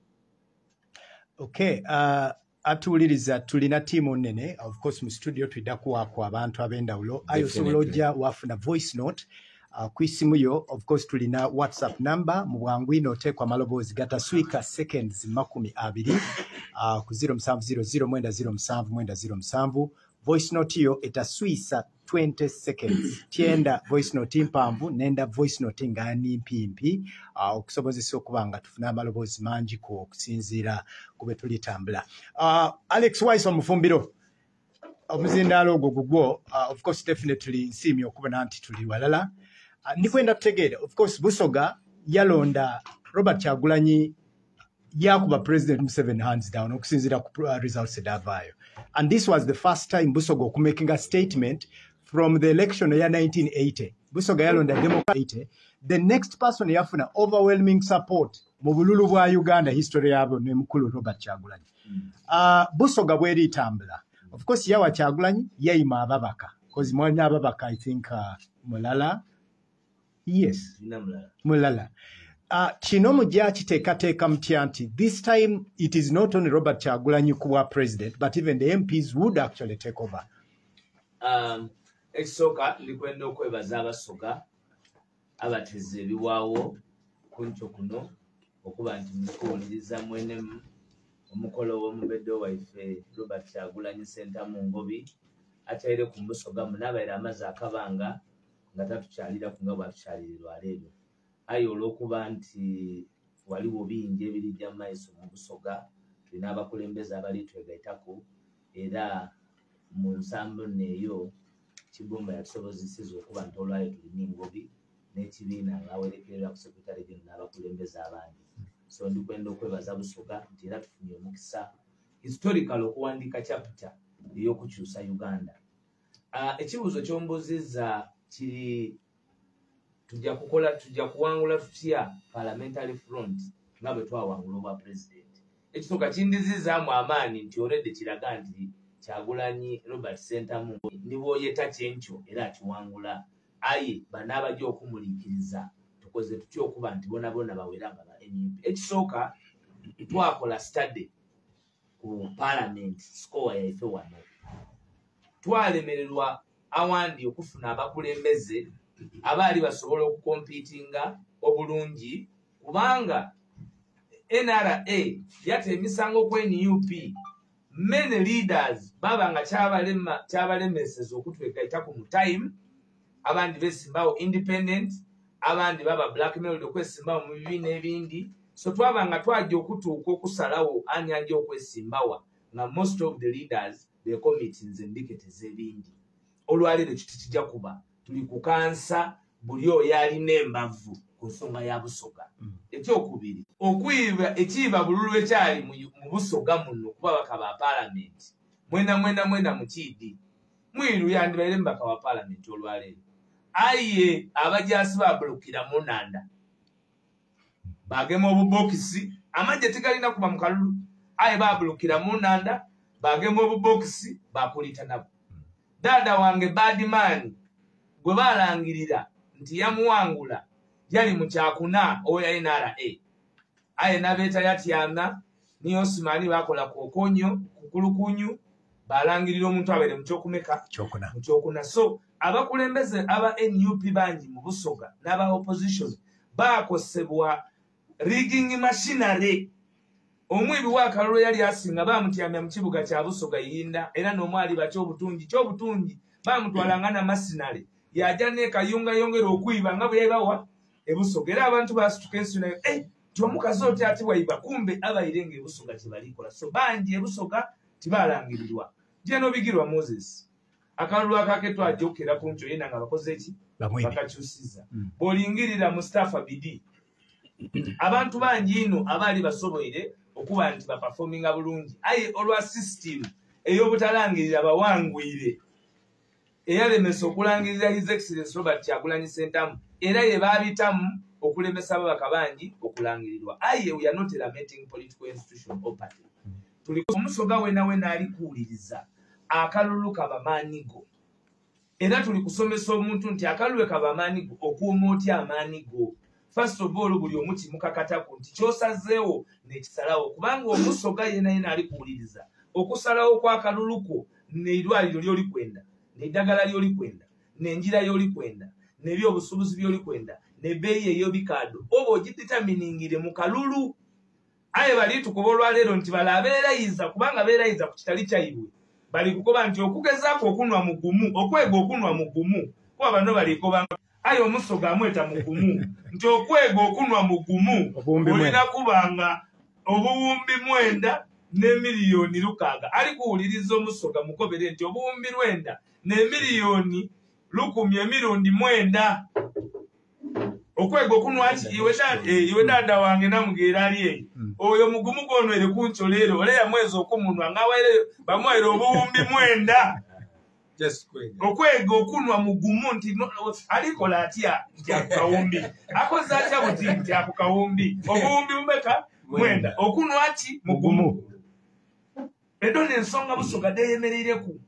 Okay, atuwuliriza, tulina ttiimu nnene of course mu studio, tulina kuwaako abantu ab'endawulo. Aye osobola ojja wafuna voice note ku isimu yo. Of course tulina WhatsApp number, mu bwangu ino oteekwa amaloboozi gataswika seconds 20 ku 0700 907 907. Voice note yo etaswisa 20 seconds. Tyenda voice note mpanvu, nenda voice note nga nimpimpi, okusobozesa okuba nga tufuna amaloboozi mangi ku okusinziira ku bwe tulitambula. Alex Wise omufumbiro, omuzindaalo ogwo gugwo, of course definitely nsiimye okubona nti tuli walala. Ndikwenda tutegeere, of course Busoga yalonda Robert Kyagulanyi, yakuba President Museveni hands down okusinziira ku results edavaayo. And this was the first time Busoga okumaking a statement from the election ya 1980. Busoga yalonda Democrat 80. The next person yafuna overwhelming support mu bululu bwa Uganda history yabo ne mukulu Robert Kyagulanyi. Busoga bweritambula. Of course yawa Kyagulanyi yayima ababaka. Because mwalina ababaka I think mulala. Yes. Mulala. Kino mujja kiteekateeka mutya nti this time it is not only Robert Kyagulanyi kuwa president but even the MPs would actually take over. Ekisooka ndikwenda okwebaza Abasoga abateze ebiwaawo kunkyo kuno okuba nti mukuwuliriza mwenemu omukolo w'omubedde waife Robert Kyagulanyi Ssentamu Ngobi atyaire ku Busoga munabaire amazzi akabanga nga tatukyaliraku nga bwatukyalirirwa leero. Aye olw'okuba nti waliwo bingi ebirijja mu maiso mu Busoga, tulina abakulembeze abali twegaitaku era mu nsambo nno eyo Kibumba yatusobozesezza okuba nti olwayo tulina Ngobi n'ekibiina ng'awerekerera ku secretary general n'abakulembeze abandi. So ndikwenda okwebaza Busoga nti era tufunye omukisa historical okuwandiika chapter ey'okukyusa Uganda. Ekibuuzo ky'ombuuzizza kiri tujja kukola, tujja kuwangula tutya parliamentary front nga bwe twawangula obwa president. Ekisooka kindizizaamu amaanyi nti already kiraga nti Kyagulanyi Robert Ssentamu ne bw'oyeta kyenkyo era akiwangula. Aye banaabajja okumuliikiriza tukoze tutya okuba nti bona bona bawera nga ba NUP. Ekisooka twakola study ku parliament score yaife wano, twalemererwa awandi okufuna abakulembeze abaali basobola okukompitinga obulungi kubanga NRA yata emisango ku NUP. Many leaders baba nga kyabalemeseza okutwegaita ku mu time, abandi besimbawo independent, abandi baba blackmailed okwesimbawo mu bibiina ebindi. So twaba nga twajja okutuuka okusalawo ani ajja okwesimbawa nga most of the leaders becommittinze embikete ez'ebindi. Olwaleero ekyo tekijja kuba, tuli kukansa buli oyo alina embavu ku nsonga ya Busoga. Ekyokubiri, okwiba ekiiba bululu ekyali mu Busoga muno kuba baka ba paalamenti mwena mwena mwena mukiidi mwiru yandibaire mubaka wa paalamenti olwaleero, aye abajaasi babulukira munanda bagema obubokisi. Amagye tegalina kuba mu kalulu, aye babulukira munanda bagema obubokisi bakulita nabo. Dada wange Badman gwe balangirira nti yamuwangula yali mu kyakuna oya NRA, aye nabeeta yatyama ni Osmani bakola kokonyo kukulukunyu balangirira omuntu abeere mu kyokumeka mu kyokuna. So abakulembeze aba NUP bangi mu Busoga n'aba opposition bakosebwa rigging machinery. Omwibi w'akalulu yali asinga bamutyamya mu kibuga kya Busoga Yinda, era n'omwali bakyobutungi kyobutungi bamutwalanga na masinale yajja nekayunga yongera okwiba nga bwe yabawa ebusoga. Era abantu basituka ensi nayo ti omukazi oti ati bwayiba, kumbe abaire nga ebusoga kyebalikola. So bangi ebusoga tibalangirirwa. Jeno Bigirwa Moses akalulu akake twajja okukera ku nkyo yena nga bakoze eki bakakyusiza. Bw'olingirira Mustafa Bidi, abantu bangi ino abaali basoboire okuba nti baperforminga bulungi, aye olwa system ey'obutalangirira bawangwire eyalemesa okulangirira His Excellency Robert Kyagulanyi Ssentamu, era ye baabitamu okulemesa ababaka bangi okulangirirwa. Aye we are not a lamenting political institution or party. Tuli omusoga wena wena ali kuwuliriza akalulu kabamaanyigo, era tuli kusomesa omuntu nti akalulu kabamaanyigo okuuma otya amaanyigo. First of all, buli omu kimukakatako nti ky'osazeewo n'ekisalawo, kubanga omusoga yena yena ali kuwuliriza okusalawo kw'akalulu ko n'eddwaliro ly'oli kwenda, n'eddagala ly'oli kwenda, n'enjira y'oli kwenda, n'ebyobusuubuzi by'oli kwenda, n'ebbeeyi ey'ebikaado, oba ogideterminingire mu kalulu. Aye bali tukuba olwaleero nti bala abeerayiza kubanga beerayiza ku kitali kyaibwe, Bali kukoba nti okugezaako okunwa mugumu, okwega okunwa mugumu, kuba bano balikoba ayo omusoga amweta mugumu, nti okwega okunwa mugumu olina kubanga obuwumbi 9 ne miliyoni 6. Ali kuwuliriza omusoga mukobere nti obuwumbi 9 ne miliyoni 1000 emirundi 9. Okwega okunwa ki iwe dada wange namugeera ali eyo. Oyo mugumu gwonwere ku leero ole yamwezi okumunwa ng'awaire bamuwaire obuwumbi 9. Okwega okunwa mugumu nti alikola atya nti akukawumbi, akoze atya buti nti akukawumbi, obuwumbi bumeka 9, okunwa ki mugumu. Edo n'ensonga Busoga deyemereireku.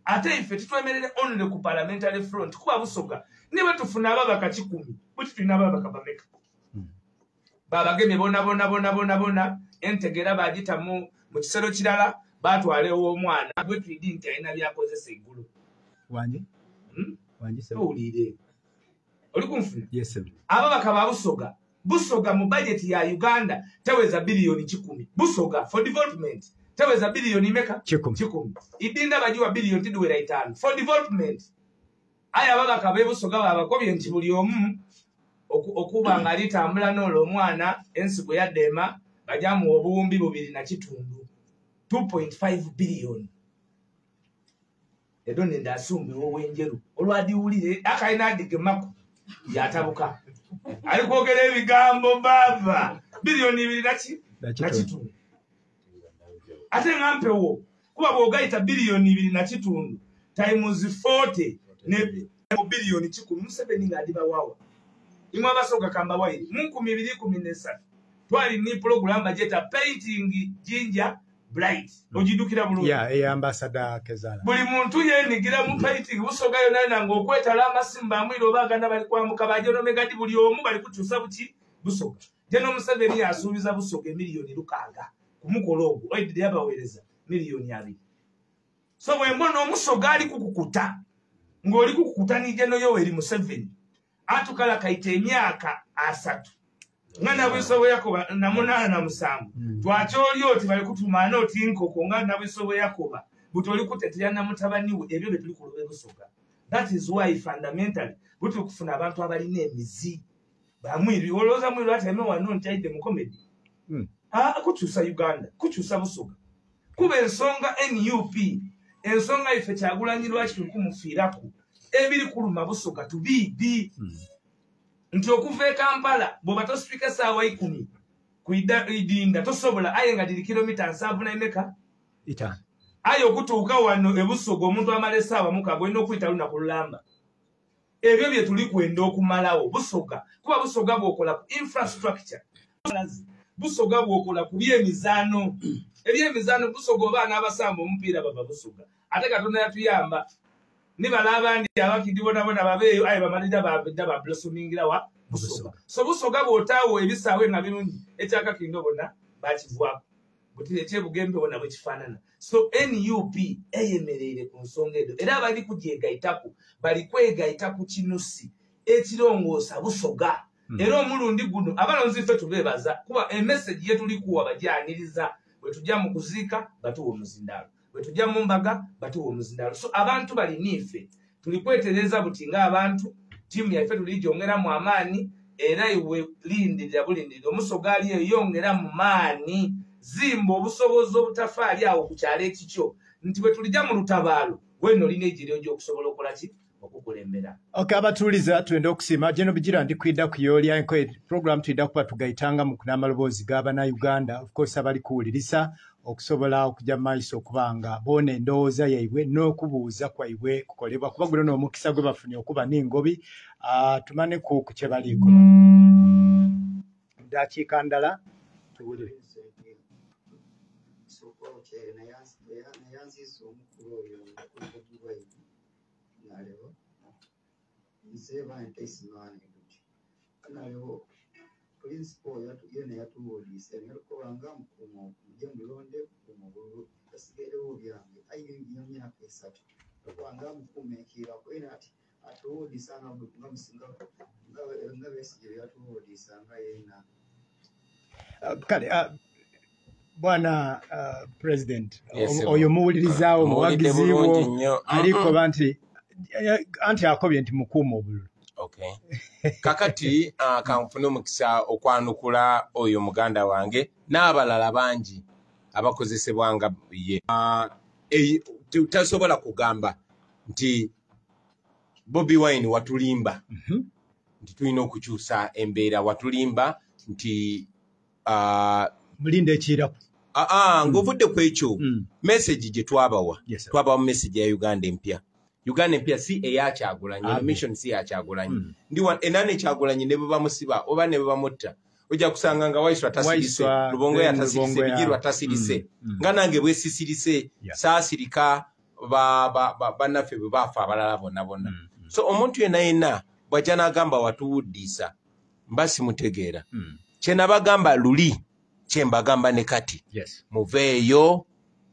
Ate ife titwemerere only ku parliamentary front, kuba Busoga niwe tufuna ababaka 10, buti tulina ababaka bameka. Babagemye bona bona bona bona bona, entegera bagita mu kisero kirala, batwalewo omwana gwe twidi nti alina byakozesa eggulu. Wangi? Wangi sebo. Owulire. Oli kunfuna? Yes sir. Ababaka ba Busoga, Busoga mu budget ya Uganda teweza biliyoni 10. Busoga for development teweza biliyoni meka? 10. Idinda bajiwa biliyoni tiduwera 5 for development. Aya ababaka be Busoga babakobye nti buli omu okuba nga alitambula n'olwo omwana ensigo yaddema bajamu obuwumbi 2.5, 2.5 billion. Edo nenda asumbi owenjeru olwadiwulire akalina adigemaku yatabuka ali kwogera ebigambo baba biliyoni 2.5. Ate nga mpewo kuba bw'ogayita biliyoni 2.5 times 40 ne biliyoni 10. Museveni ng'adibawawa imwe abasoga kamba wairi mu 2013 twali ni program bajeta painting ginger bright ojidukira bulungi. Yeah, ambassador Kezala. Buli muntu yenigira mu painting Busoga yonna nange okwetala amasimba amwiro obaganda bali kwambuka bajono megadi buli omu bali kukyusa buki Busoga. Jeno Museveni yasuubiza Busoga emiliyoni 6 ku mukolo ogwo oidde yabaweereza miliyoni 2. So bwe mbona omusoga ali kukukuta ng'oli kukukuta ni Jeno Yoweri Museveni atukala kaita emyaka 3 nga nabwiso yakoba na 8 na 7 twakyoli oti bali kutumaana oti nkoko nga nabwiso yakoba butoli kuteteya na mutabani we ebyo bye tuli kulobe Busoga. That is why fundamentally butuli kufuna abantu abalina emizi bamwiri olowooza mwiri ati eme wano nti aidde mu comedy. Kukyusa Uganda, kukyusa Busoga, kuba ensonga NUP, ensonga ife Kyagulanyi lwaki tuli kumufiirako ebiri kuluma Busoga tubiidi. Nti okuva e Kampala bw'oba tosituka essaawa 10 ku idinda tosobola, aye nga diri kilomita 75 5. Aye okutuuka wano e Busoga omuntu amala essaawa 6 olina okuyita lunaku lulamba. Ebyo bye tuli kwenda okumalawo Busoga, kuba Busoga bw'okola ku infrastructure, Busoga bw'okola ku byemizaano, ebyemizaano Busoga oba n'abasamba omupiira bava Busoga. Ate Katonda yatuyamba nibala abandi abakidi bona bona babeeyo aye bamalira babedda bablosomingira wa Busoga. So Busoga bw'otaawo ebisaawe nga birungi ekyakakindo bonna bakivwako buti ekyebugembe bonna bwe kifaanana. So NUP eyemereire ku nsonga edo era bali kugyegayitako, bali kwegayita ku kinusi ekirongoosa Busoga. Era omulundi guno abalonzi ffe tubeebaza kuba emessage ye tuli kuwa bajyaniriza. Bwe tujja mu kuziika batuwa omuzindaalo, bwe tujja mu mbaga batuwa omuzindaalo. So abantu bali niife tuli kwetereza buti ng'abantu ttiimu yaffe tuligyongeramu amaanyi era iwe lindirira bulindirira omusoga ali eyo yongera mu maanyi, zimba obusobozi obutafaali awo ku kyalo ekikyo nti bwe tulijja mu lutabaalo weno olina egiri gy'okusobola okukola ki okukulembera. Okay, abatuuliza twenda okusiima General Bigira ndi kwidda kuyoolya enkoye program tuyidda kuba tugayitanga mu n'amaloboozi g'abannayuganda of course abali kuwulirisa okusobola okujja mu maaso okubanga boona endowooza yaibwe n'okubuuza kwaibwe kukolebwa kuba guno n'omukisa gwe bafunye okuba n'engobi. Tumane ku kye baliiko ddakiika ndala tuwulire. Principal yena yatubuulise nalukobanga mukuuma mujje mulonde kukuuma obululu basigarewo byange aye ngiyo myaka 3 okubanga mukuumeekirako era ati atubuulisa nga nga Besigye yatubuulisa nga yena. Kale Bwana President, oyo muwulirizaawo muwagizi wo alikoba nti anti akobye nti mukuuma obululu. Okay. Kakati kanfune omukisa okwanukula oyo muganda wange n'abalala bangi abakozesebwa nga ye. Tasobola kugamba nti Bobi Wine watulimba nti tulina okukyusa embeera, watulimba nti mulinde ekiraku. Ng'ovudde ku ekyo message gye twabawa, twabawa message ya Uganda empya. Uganda empya si eya Kyagulanyi, mission si ya Kyagulanyi. Ndi enane Kyagulanyi ne bwe bamusiba oba ne bwe bamutta, ojja kusanga nga Waiswa tasirise, Lubongo yatasirise, Bigirwa tasirise, nga nange bwe sisirise, saasirika bannaffe bwe baafa abalala bonna bonna. So omuntu yenna yenna bw'ajja n'agamba watuwuddiisa, mba simutegeera. Kye nabagamba luli, kye mbagamba ne kati. Muveeyo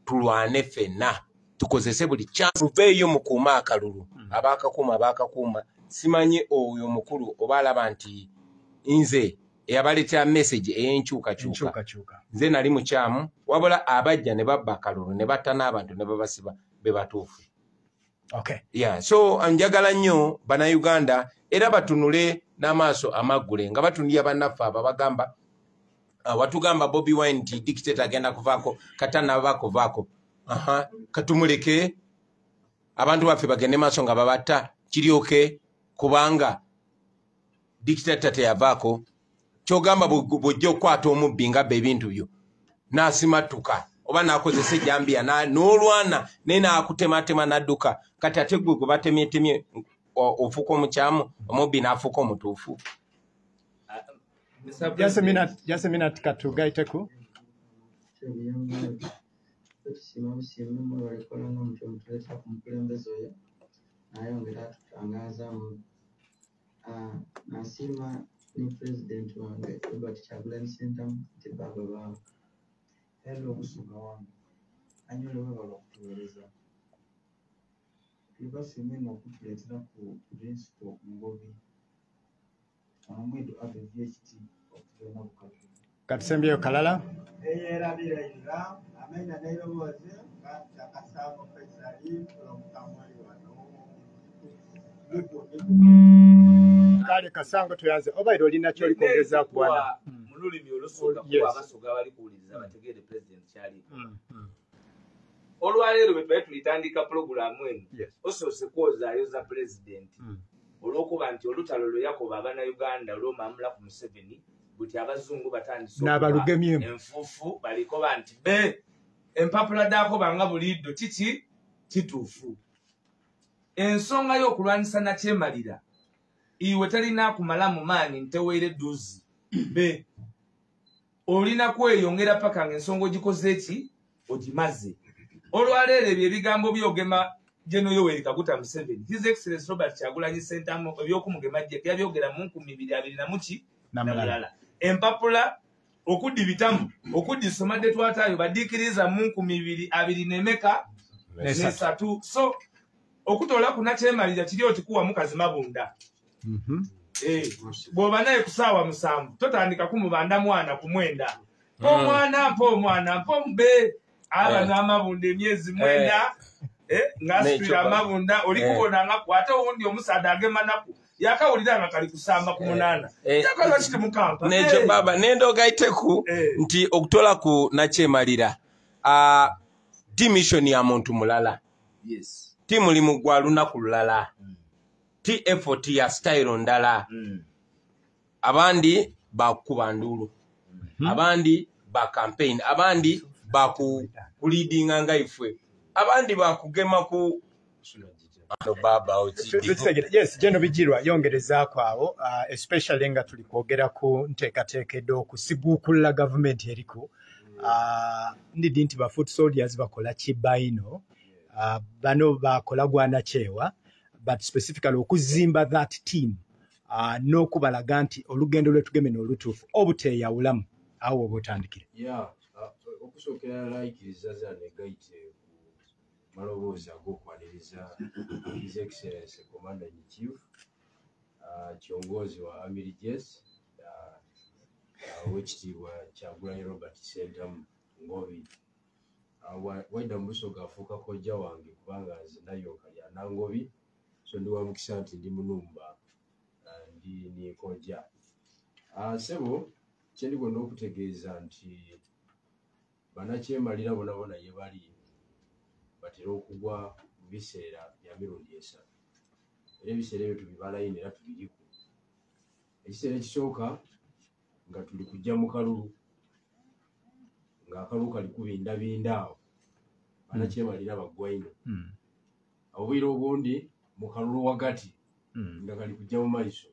tulwane ffenna, tukozese buli chance. Muveeyo mukuume akalulu, abaakakuuma abaakakuuma. Simanyi oyo mukulu oba alaba nti nze eyabaleetera message ey'enkyukakyuka, nze nali mukyamu, wabula abajja ne babba akalulu ne batta n'abantu ne babasiba be batuufu. Okay. Yeah, so njagala nnyo Bannayuganda era batunule n'amaaso amaggule nga batunulira bannaffe abo abagamba watugamba Bobi Wine nti dictator agenda kuvaako, kata naba kuvaako. Katumuleke abantu baffe bagende maaso nga babatta kiryoke, kubanga dictator teyavaako. Kyogamba bw'ojja okukwata omubbi ng'abba ebintu byo n'asimattuka oba n'akozesa ejjambiya n'olwana naye n'akutematema n'adduka, kati ate gwe gwe batemyetemye ofuuka omukyamu, omubbi n'afuuka omutuufu. Just a minute, katugaiteku. Nasiima ni President wange Robert Kyagulanyi Ssentamu nti baba baawe. Hello Busoga wange, anyole webale okutuweereza. Tubasiima nnyo okutuleetera ku Principal Ngobi omwedo ave VHT okugenda Bukatu. Katusembyeyo kalala. Eyerabira ira amenya n'eiroboozi nga Kasango Faisali from Kamwali wano. Kale Kasango tuyanze oba olina kyoli kwongeza ku bwana mu lulimi Olusoga kuba Abasoga bali kuwuliriza bategeere President kyali. Olwaleero bwe twali tulitandika pulogulaamu eno, osoose kwozaayoza President olw'okuba nti olutalo lwe yakoba Abannayuganda olw'omamula ku Museveni buti abazungu batandise n'abalugemyemu enfuufu balikoba nti be empapula daakoba nga buliddo kiki kituufu. Ensonga y'okulwanyisa nakyemalira iwe talina kumala mu maanyi nteweere edduuzi be olina kweyongera paka ng'ensonga ogikoze eki ogimaze. Olwaleero ebyo ebigambo byogema General Yoweri Kaguta Museveni, His Excellency Robert Kyagulanyi Ssentamu ebyokumugema jje yabyogera mu 2021. Empapula okudibitamu okudisoma de twatayo badiikiriza mu 2023. So okutola kunakyemalira kiri otikuwa mukazi mabunda. Bw'oba naye ku ssaawa 7 totandika kumubanda mwana ku 9. Mpa omwana, mpa omwana, mpa omube aba n'amabunda emyezi 9 ng'asitula amabunda oli kubona nga ate owundi omusaadde agema naku yakawulira nga kali kusamba ku 8. Yakola kiti mukampa. Nekyo baba nendogaiteku nti okutola ku nakyemalira ti mission ya muntu mulala. Yes. Ti mulimu gwa lunaku lulala. Ti effort ya style ndala. Abandi bakuba ndulu, abandi ba campaign, abandi baku leadinga nga ifwe, abandi bakugema ku baba Tutegere. Yes, General Bigirwa yongerezaako awo, especially nga tuli kwogera ku nteekateeka ed'okusiguukulula gavumenti eriko. Ndidi nti ba foot soldiers bakola kibayino, bano bakola gwanakyewa, but specifically okuzimba that team n'okubalaga nti olugendo lwe tugemye n'olutuufu obuteeyawulamu awo oba otandikire. Yeah, okusookera layikiriza zana egaite ku maloboozi ag'okwaniriza His Excellency Commander in Chief, kiongozi wa Amiri Jes, owekitiibwa Kyagulanyi Robert Ssentamu Ngobi. Waida mu Busoga afuuka kojja wange kubanga nze nayonka lya Nangobi, so ndi wa mukisa nti ndi munumba, ndi ni kojja. Sebo, kyendigenda okutegeeza nti bannakyemalira bona bona ye bali batera okugwa mu biseera bya mirundi esatu, era ebiseera ebyo tubibalayini era tubiriku. Ekiseera ekisooka nga tuli kujja mu kalulu, ng'akalulu kali kubindabinda awo, bannakyemalira bagwa ino. Obwire obundi mu kalulu wagati nga kali kujja mu maiso,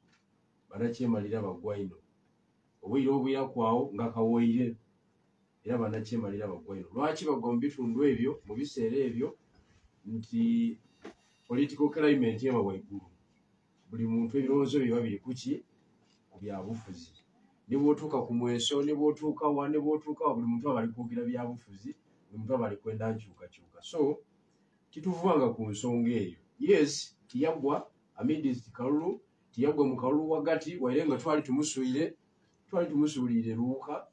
bannakyemalira bagwa ino. Obwire obwiraku awo nga kawoire, era bannakyemalira bagwa ino. Lwaki bagwa mu bitundu ebyo mu biseera ebyo? Nti political climate eba waggulu, buli muntu ebirowoozo bye biba biri kuki? Ku byabufuzi. Ne bw'otuuka ku mweso, ne bw'otuuka wa, ne bw'otuuka wa, buli muntu aba ali kwogera byabufuzi, buli muntu aba ali kwenda nkyukakyuka. So tituvanga ku nsonga eyo. Yes, tiyagwa amidst kalulu, tiyagwa mu kalulu wagati, waire nga twali tumusuulire Luuka,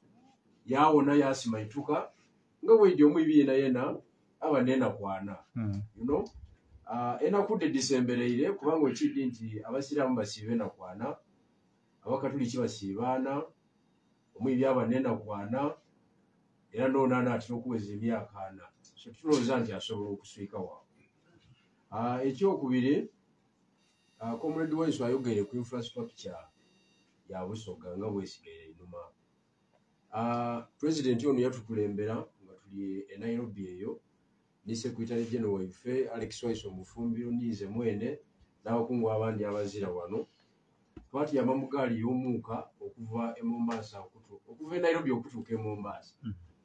yawona yasimaituka nga bwedi omwibi yena yena aba nenakwana. You know, enakudde disembereire kubanga okiddi nti abasiraamu basiiba enakwana, abakatuliki basiibaana, omwibi aba nenakwana, era noonaana atera okuweza emyaka ana. So tulowooza nti asobola okuswika waawe. Ekyokubiri, Comrade Waiso ayogere ku infrastructure ya Busoga nga bwesigaire einuma. President ono yatukulembera nga tuli e Nairobi eyo ni Secretary General waife Alex Waiso Mufumbiro, ninze mwene n'abakungu abandi abazira wano. Twatyama mu gaali y'omuuka okuva e Mombasa okuva e Nairobi okutuuka e Mombasa.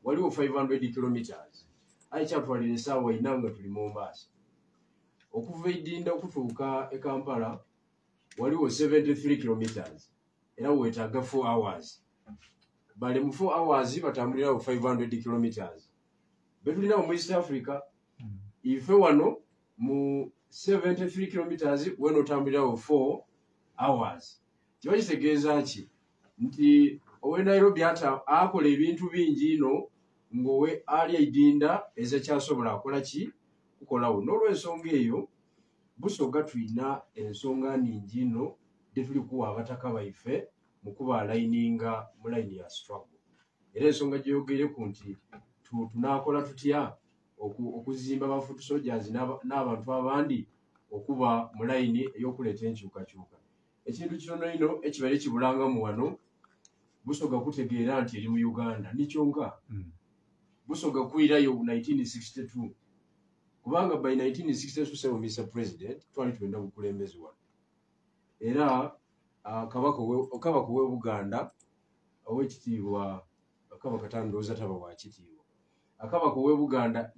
Waliwo 500 kilometers. Aye kyatwalira essaawa ina nga tuli Mombasa. Okuva e Idinda okutuuka e Kampala waliwo 73 kilometers. Era weetaaga 4 hours. Bale mu 4 hours batambulirawo 500 kilometers. Betulina mu East Africa, ife wano mu 73 kilometers weno otambulirawo 4 hours. Kiba kitegeeza ki? Nti owe Nairobi ata akola ebintu bingi ino ng'owe ali Idinda ezekyasobola akola ki? Kukolawo. N'olw'ensonga eyo Busoga tulina ensonga nnyingi ino gye tuli kuwa abataka baife mu kuba alayininga mu layini ya struggle. Era ensonga gyeyogereku nti tunaakola tutya okuzimba ba foot soldiers n'abantu abandi okuba mu layini ey'okuleeta enkyukakyuka. Ekintu kitono ino ekibaire kibulangamu wano, Busoga kutegeera nti eri mu Uganda nikyonka. Busoga kwirayo 1962, kubanga by 1962, sebo Mr President, twali twenda bukulembeze wano. Era Kabaka ow'e Buganda ow'ekitiibwa Kabaka tandowooza taba wa kitiibwa, Kabaka ow'e Buganda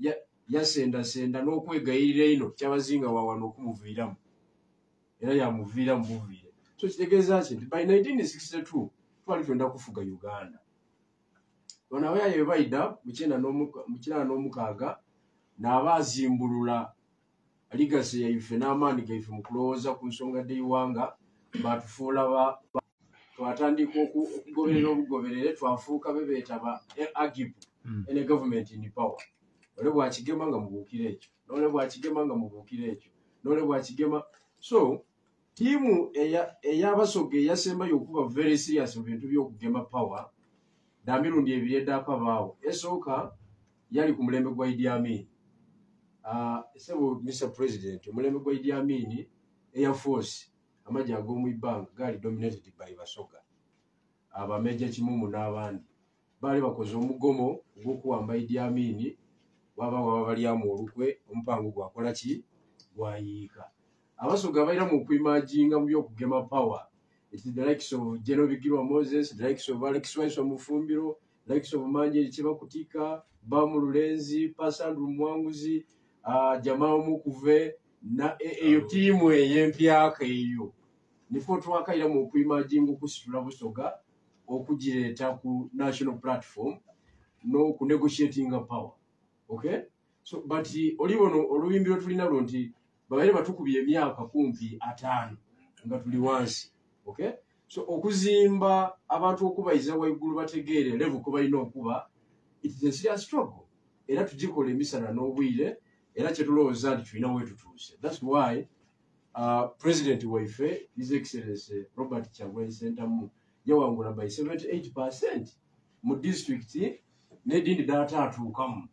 yasendasenda n'okwegayirira ino Kyabazinga wa wano okumuviiramu, era yamuviiramu buviire. So kitegeeza ki? Nti by 1962 twali twenda kufuga Uganda. Bano abayaye bwe bayida mu 96 n'abaazimbulula legacy yaife n'amaanyi gaife mu kulowooza ku nsonga dh'eiwanga, batufuula twatandika okugoberera obugoberere, twafuuka bebeeta ba AGIP, ene government in power. Ole bwakigema nga mubuukira ekyo, n'ole bwakigema nga mubuukira ekyo, n'ole bwakigema. So tiimu ey'Abasoga eyasembayo okuba very serious mu bintu by'okugema power dda mirundi ebiri eddaakabaawo. Esooka yali ku mulembe gwa Idi Amin. Sebo Mr President, omulembe gwa Idi Amin, Air Force, amagye ag'omu ibbanga gaali dominated by Basoga. Abameja Kimumu n'abandi baali bakoze omugomo ogw'okuwamba Idi Amin, waba waba balyamu olukwe, omupango gwakola ki? Gwayiika. Abasoga baira mu kwimajinga mu by'okugema power. It is the likes of General Bigirwa Moses, the likes of Alex Waiso Mufumbiro, the likes of Manjeri Kibakutika, Bamu Lulenzi, Pasandru Mwanguzi, Jamal Mukuve, na eyo tiimu ey'empyaka eyo. Nifo twakaira mu kwimajinga okusitula Busoga okugireeta ku national platform n'okunegotiatinga power. Okay? So, but oli bono oluyimbi lwe tulina lwo nti babaire batukubye emyaka kumpi 50 nga tuli wansi. Okay? So okuzimba abantu okubayiza waggulu bategeere level kwe balina okuba It is a serious struggle, era tugikola emisana n'obwire, era kyetulowooza nti tulina wetutuuse. That's why President waife, His Excellency Robert Kyagulanyi Ssentamu, yawangula by 78% mu district n'edindi data atuukamu,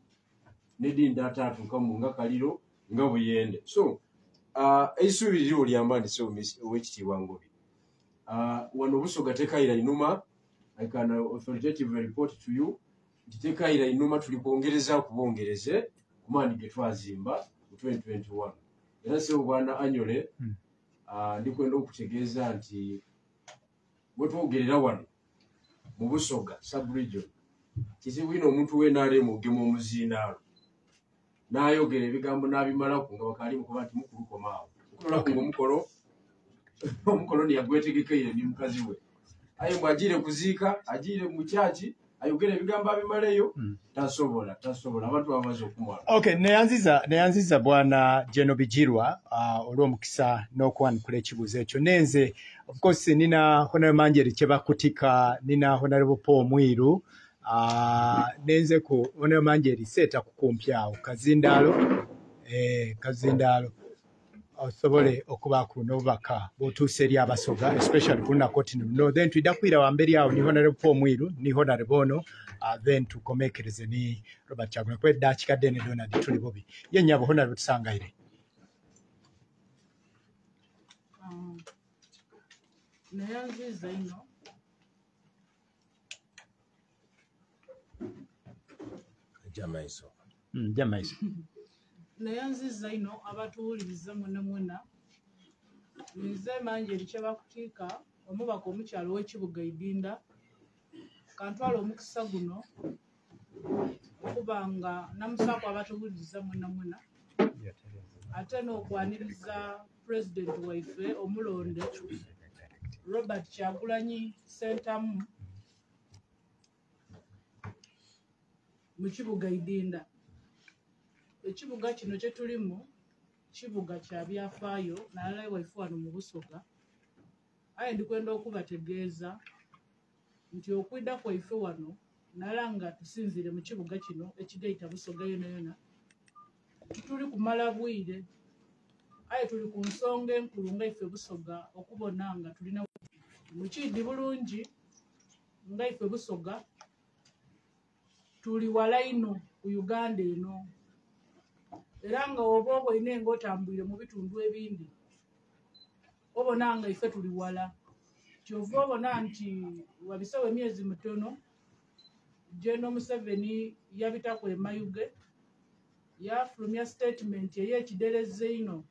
n'edindi data atuukamu nga Kaliro, nga Buyende. So eisuubi liriwo lyamba nti owekitiibwa Ngobi, wano Busoga tekayira inuma. I can authoritatively report to you nti tekayira inuma, tuli kwongereza kubongereze ku maanyi ge twazimba mu 2021. Era sebo bwana Anyole, ndikwenda okutegeeza nti bwetwogerera wano mu Busoga subregion, kizibu ino omuntu w'NRM ogema omuzindaalo n'ayogera ebigambo n'abimalaku nga bakali mukuba nti mukulukomaawo okutolaku nga omukolo niyagwetegekeire ni mukazi we, aye mbw agiire kuziika, agiire mu kyaki, ayogera ebigambo abimaleyo. Tasobola, tasobola, abantu bamaze okumwala. Okay, neyanziza bwana Geno Bijirwa olw'omukisa n'okwanukula ekibuuzo ekyo. Nenze of course nina Honorable Manjeri Kyebakutika, nina Honorable Paul Mwiru, nenze ku Honorable Manjeri seeta kukumpyawo kazindaalo, kazindaalo osobole okubaako n'obubaka bw'otuusa eri Abasoga, especially ku lunaku oti luno. Then twidda kwira wamberi awo ni Honorable Paul Mwiru ni Honorable ono, then tukomekereze ni Robert Kyagulanyi, kuba eddakiika ddene Donald tuli bubi. Ye nnyabo Honorable, tusangaire. Neyanziza ino. Jamaiso. Jamaiso. Neyanziza ino abatuwuliriza mwena mwena. Nze Manjeri Kyebakutiika, omubaka omukyalo w'ekibuga Idinda. Kantwala omukisa guno okubanga namusaako abatuwuliriza mwena mwena, ate n'okwaniriza pulezidenti waife omulonde Robert Kyagulanyi Ssentamu mu kibuga Idinda. Ekibuga kino kye tulimu kibuga kya byafaayo nalala waife wano mu Busoga. Aye ndikwenda okubategeeza nti okwidda kwaife wano nala nga tusinziire mu kibuga kino ekigaita Busoga yona yona, tituli kumala bwire, aye tuli ku nsonga enkulu nga ife Busoga okubona nga tulina mukidi bulungi nga ife Busoga tuli wala ino ku Uganda eno, era nga oba oboine ng'otambwire mu bitundu ebindi obona nga ife tuli wala. Kyova obona nti wabisawo emyezi mitono Gen Museveni yabitaku e Mayuge, yafulumya statement ey'ekidereze ino,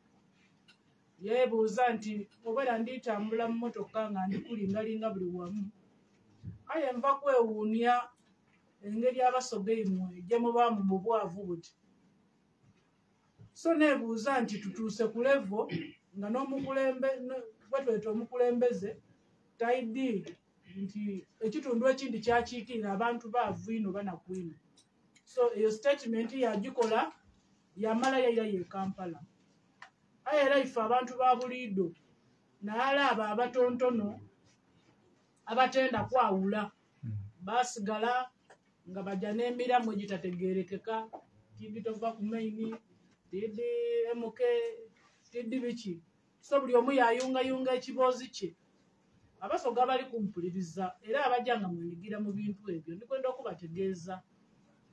yeebuuza nti obeera nditambula mu mmotoka nga ndikulingalinga buli wamu, aye nva kwewuunya engeri Abasoga imwe gye mubaamu mu bwavu buti. So neebuuza nti tutuuse ku levo nga n'omukulembe bwetweta omukulembeze taidi nti ekitundu ekindi kyakiikirira abantu baavu ino banaku ino. So eyo statement yagikola yamala yaira ye Kampala. Aye era ife abantu ba buliido nalala abo abatontono abatenda kwawula basigala nga bajja n'emiramu egitategeerekeka, tidi tova ku maini, tidi MK, tidi biki. So buli omu yayungayunga ekiboozi kye. Abasoga bali kumpuliriza era abajja nga mwenyigira mu bintu ebyo, ndikwenda okubategeeza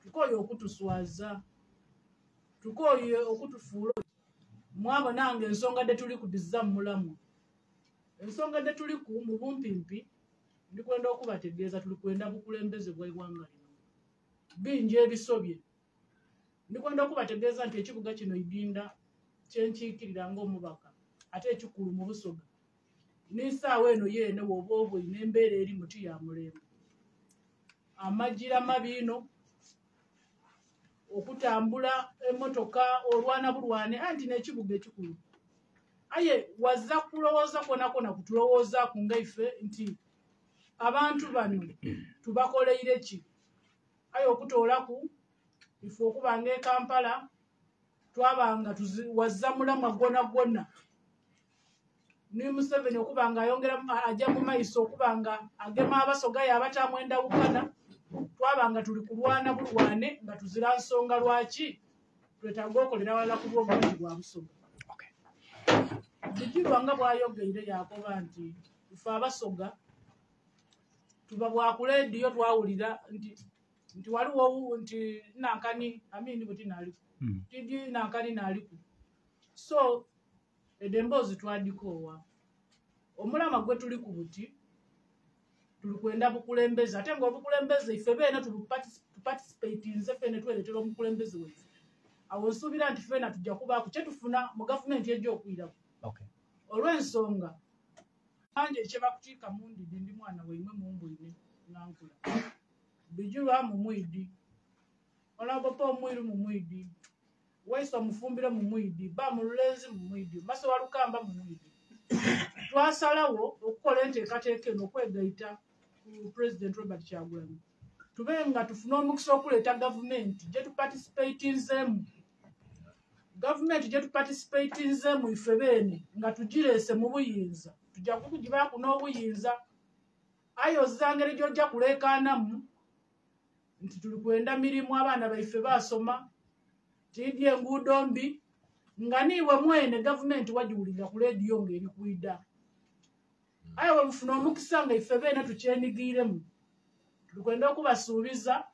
tukooye okutuswaza, tukooye okutufuula. Mwabona nga ensonga de tuli kudiza mu mulamu, ensonga de tuli ku mu bumpimpi, ndikwenda okubategeeza tuli kwenda bukulembeze bwa ggwanga lino. Bingi ebisobye. Ndikwenda okubategeeza nti ekibuga kino Idinda kyenkiikirira ng'omubaka ate ekikulu mu Busoga, n'essaawa eno yeene bw'oba oboine embeera eri muti ya mulembe, amagira mabi ino, okutambula emmotoka olwana bulwane, anti n'ekibuga ekikulu. Aye wazza kulowooza kwona kwona kutulowoozaaku nga ife nti abantu bano tubakoleire ki. Aye okutoolaku ife okubanga e Kampala twabanga wazza mulamwa gwona gwona, ni Museveni okubanga ayongera ajja mu maiso okubanga agema Abasoga yabataamu endawukana. Twabanga tuli kulwana bulwane nga tuzira nsonga lwaki twetaaga okolera wala ku bw'obulungi bwa Busoga. Bijulwa nga bw'ayogeire yakoba nti ife Abasoga tuba bwa ku leediyo twawulira nti waliwo nti nankani Amini buti naaliku tidi nankani naaliku. So edyo emboozi twadikoowa. Omulama gwe tuli ku buti tuli kwenda bukulembeze, ate ng'obukulembeze ife beene tuparticipatinze ffene twereetera omukulembeze waife. Awo nsuubira nti ffena tujja kubaako kye tufuna mu gavumenti ejja okwirako. Olw'ensonga anje ekyebakutiika mundidi ndi mwana waimwe mumbwine nga nkula. Bijulwa mumwidi, Honorable Paul Mwiru mumwidi, Waiswa Mufumbiro mumwidi, Ba Mululenzi mumwidi, Maso Walukamba mumwidi. Twasalawo okukola enteekateeka eno okwegaita ku President Robert Kyagulanyi. Tube nga tufune omukisa okuleeta gavumenti gye tuparticipatinzeemu. Gavumenti gye tuparticipatinzeemu ife beene nga tugireese mu buyinza. Tujja kugibaako n'obuyinza. Aye ozza ngeri gy'ojja kuleekaanamu nti tuli kwenda mirimu, abaana baife baasoma, tiidi enguudo mbi, nga niiwe mwene gavumenti wagiwulira ku leediyo ng'eri kwida. Aye bwe mufuna omukisa nga ife beene tukyenigiiremu, tulikwenda okubasuubiza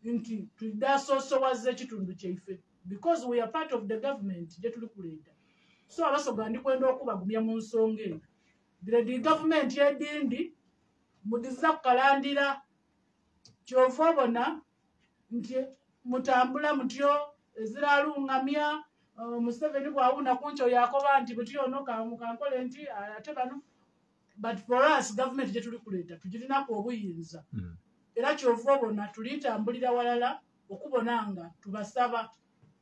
nti tudasoosowaza ekitundu kyaife because we are part of the government gye tuli kuleeta. So Abasoga ndikwenda okubagumya mu nsonga eyo. Diredi gavumenti edindi mudiza kukalandira, kyova obona nti mutambula mutyo eziralungamya. Museveni bw'awuna ku nkyo yakoba nti buti ono kankole nti ate bano. But for us government gye tuli kuleeta tugirinaku obuyinza. Era kyova obona tulitambulira walala okubona nga tubasaba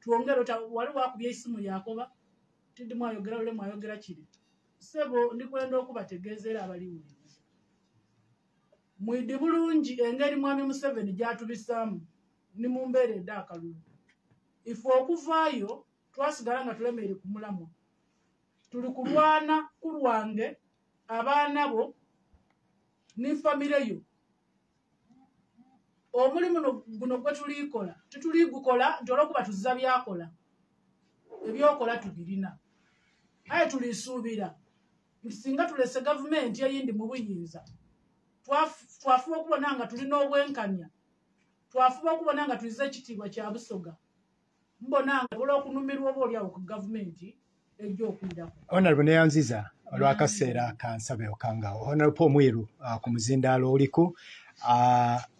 twongere. Wali wakubye esimu yakoba tindi mwayogera lule mwayogera kiri. Ssebo ndikwenda okubategeeza era abaliwuliriza mwidi bulungi engeri mwami Museveni gy'atubisaamu ni mu mbeera edda akalulu. Ife okuvaayo twasigala nga tulemeere ku mulamwa. Tuli kulwana kulwange abaana bo ne famire yo. Omulimu guno gwe tulikola tetuligukola nti olw'okuba tuzza byakola, ebyokola tubirina. Aye tulisuubira nti singa tulese gavumenti eyindi mu buyinza, twafuba okubona nga tulina obwenkanya, twafuba okubona nga tulize ekitiibwa kya Busoga. Mbona nga ola okunumirwa oba oliawo ku gavumenti ejja okwirako. Honorable neyanziza olw'akaseera kansabe okangawo. Honorable Paul Mwiru ku muzindaalo oliku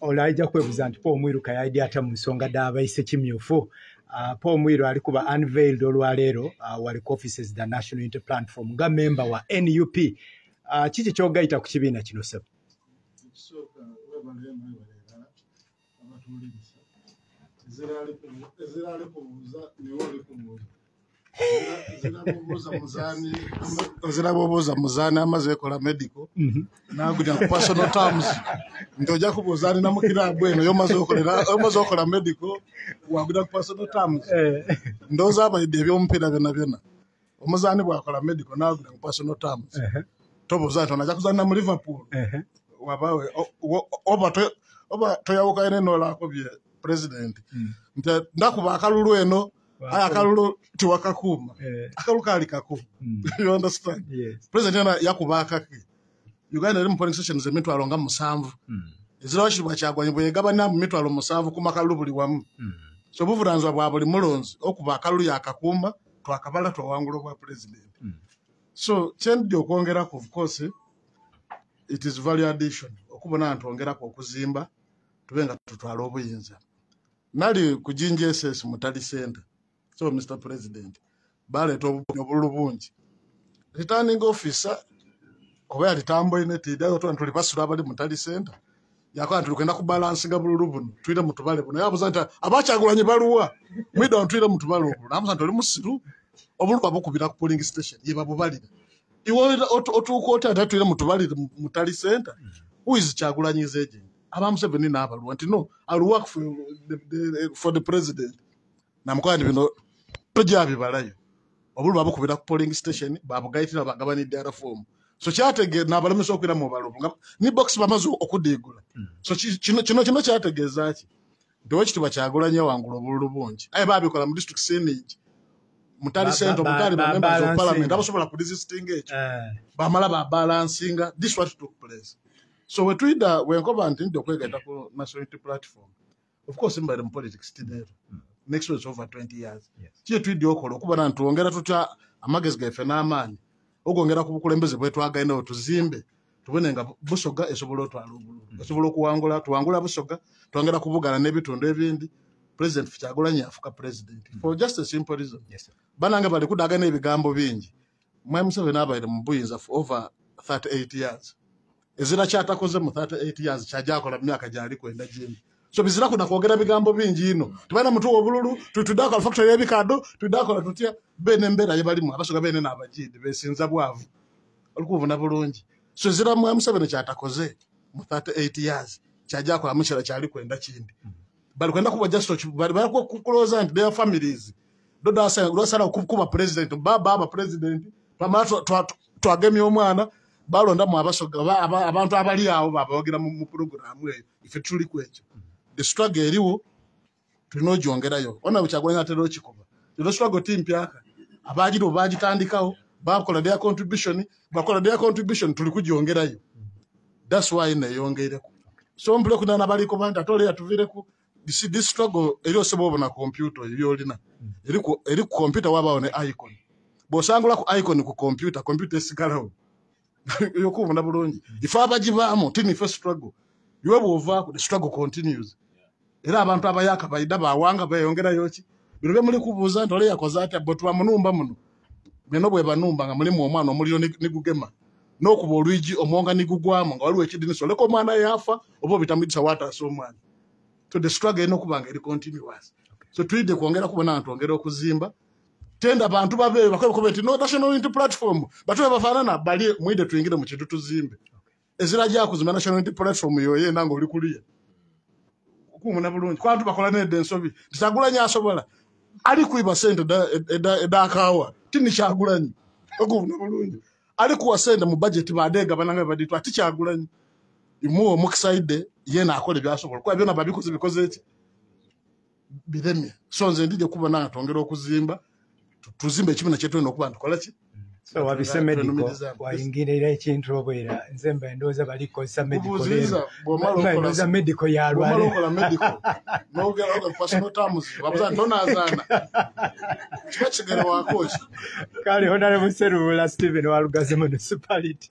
olajja kwebuuza nti Paul Mwiru kayayidi ate mu nsonga d'abayise kimyufu. Paul Mwiru ali kuba unveiled olwaleero wali ku offices the National Unity Platform nga member wa NUP. Kiki ky'ogayita ku kibiina kino ssebo? Ekisooka webale mwebale erala abatuwuliriza. Ezira ali kubuuza niwe oli kubuuza. Ezira bw'obuuza muzaani amaze ekola medical n'agulira ku personal terms nti ojja kubuuza alina mu kiraabu eno y'omaze okola medical wagulira ku personal terms. Ndowooza abayidde ebyomupiira byonna byonna. Omuzaani bw'akola medical n'agulira ku personal terms tobuuza nti ono ajja kuzanna mu Liverpool wabawe oba toyawukanye n'olaakubye president nti ndakuba akalulu eno aye akalulu tiwakakuuma akalulu kaali kakuuma. You understand? President yena yakuba akake. Uganda eri mu polling stations 7,000 ezirawo Kiribwa Kyagulanyi bwe yegabanya mu 7,000 ku makalulu buli wamu. So obuvunaanyizibwa bwa buli mulonzi okuba akalulu yakakuuma twakabala twawangula obwa president. So kyendidde okwongerako, of course it is value addition okubona ntwongerako okuzimba tube nga tutwala obuyinza. Nali ku Jinja SS mu Tally Center. So Mr. President baleeta obululu bungi. Returning officer oba yali tamboine tiddayo tuli basula abali mu Tally Center yakola nti tugenda kubalansinga bululu buno tuyire mu tubale buno. Yabuuza nti abakyagulanyi baluwa mwidda tuyire mu tubale obululu. Namubuuza nti oli musiru obululu babukubira ku polling station ye babubalira. Iwe otuuka otya ate tuyire mu tubalire mu Tally Center? Who is Kyagulanyi's agent? Aba Museveni n'abaluwa nti no, I will work for the president. Namukola nti bino tojja bibalayo. Obululu babukubira ku polling station babugayitira bagabanidde ara form. So kyategeeza n'abalemesa okwira mu balongo nga ni box bamaze okudiigula. So kino kyategeeza ki nti Oweekitiibwa Kyagulanyi yawangula obululu bungi, aye babikola mu district siningi mutali sente, mutali ba members of parliament abasobola ku resisting ekyo, bamala ba balancinga. This what took place. So wetwida wenkoba nti ndi okwegatta ku National Unity Platform, of course mbaire mu politics today next was over 20 years. Kiye twidde okola okubona nti twongera tutya amagezi gaffe n'amaanyi ogwongera ku bukulembeze bwetwagainawo, tuzimbe tubone nga Busoga esobola otwala obululu, esobola okuwangula, tuwangula Busoga, twongera kubugana n'ebitundu ebindi. President Kyagulanyi afuka president for just a simple reason. Banange bali kudagana ebigambo bingi. Mwami Museveni abaire mu buyinza for over 38 years, ezira kyatakoze mu 38 years kyajakola mu myaka gyali kwenda gindi. So bizira kuna kwogera bigambo bingi ino tubaina mutuwa obululu, tudakola factory y'ebikado, tudakola tutya bene embeera yebalimu Abasoga bene n'abagindi besinza bwavu olikubona bulungi. So ezira Mwami Museveni kyatakoze mu 38 years kyajakola mu kyala kyali kwenda kindi. Bali kwenda kuba just bali kukulooza nti their families dodasala kuba president baba president pamala twagemye omwana balondamu Abasoga abantu abali awo babawagira mu program eyo. Ife tuli ku ekyo, the struggle eriwo tulina ogyongerayo. Ona Kyagulanyi atera okikuba the struggle team pyaka abagiriwo bagitandikawo, bakola their contribution, bakola their contribution, tuli kugyongerayo. That's why neyongereko. So mpule kunana baliko bantu atole yatuvireku. This struggle eri osobola obona computer ebyolina eri ku computer, wabawo ne icon, bw'osangula ku icon ku computer, computer esigalawo yokubona bulungi. Ife abagibaamu tini ife struggle iwe bw'ovaako the struggle continues. Era abantu abayaka bayida bawanga beyongerayo ki bino bye muli kubuuza nti ole yakoze atya, bwe tubamunumba muno bino bwe banumba nga mulimu omwana omuliro nigugema n'okuba olwigi omwonga nigugwamu nga waliwo ekidinisa oleka omwana yafa oba obitamudisa wataasa omwana. So the struggle erina okuba nga eri continuous. So tuyidde kwongera kubona nti twongera okuzimba tenda abantu babe bakobe nti no National Unity Platform batube bafaanana bali mwide tuyingire mu kintu tuzimbe. Ezira gya kuzimba National Unity Platform yoye nange oli kuliya okumuna bulungi kwantu bakola nedda ensobi nti Kyagulanyi asobola ali kuiba sente edakaawa tini Kyagulanyi okumuna bulungi ali kuwa sente mu budget badeega banange baditwa ati Kyagulanyi imuwa omukisaidde ye naakola ebyasobola kuba byonna babikoze bikoze eki biremye. So nze ndije kuba nange twongera okuzimba tuzimbe ekibiina kyetulina okuba ntukola ki. So wabise medical wayingirira ekintu obwera nze mba ndowooza balikozesa medical leero ndowooza medical yalwale okola medical n'ogera okola personal terms babuza ntonazaana kiba kigere wako ki. Kale Honorable Sserubula Stephen wa Lugazi Municipality,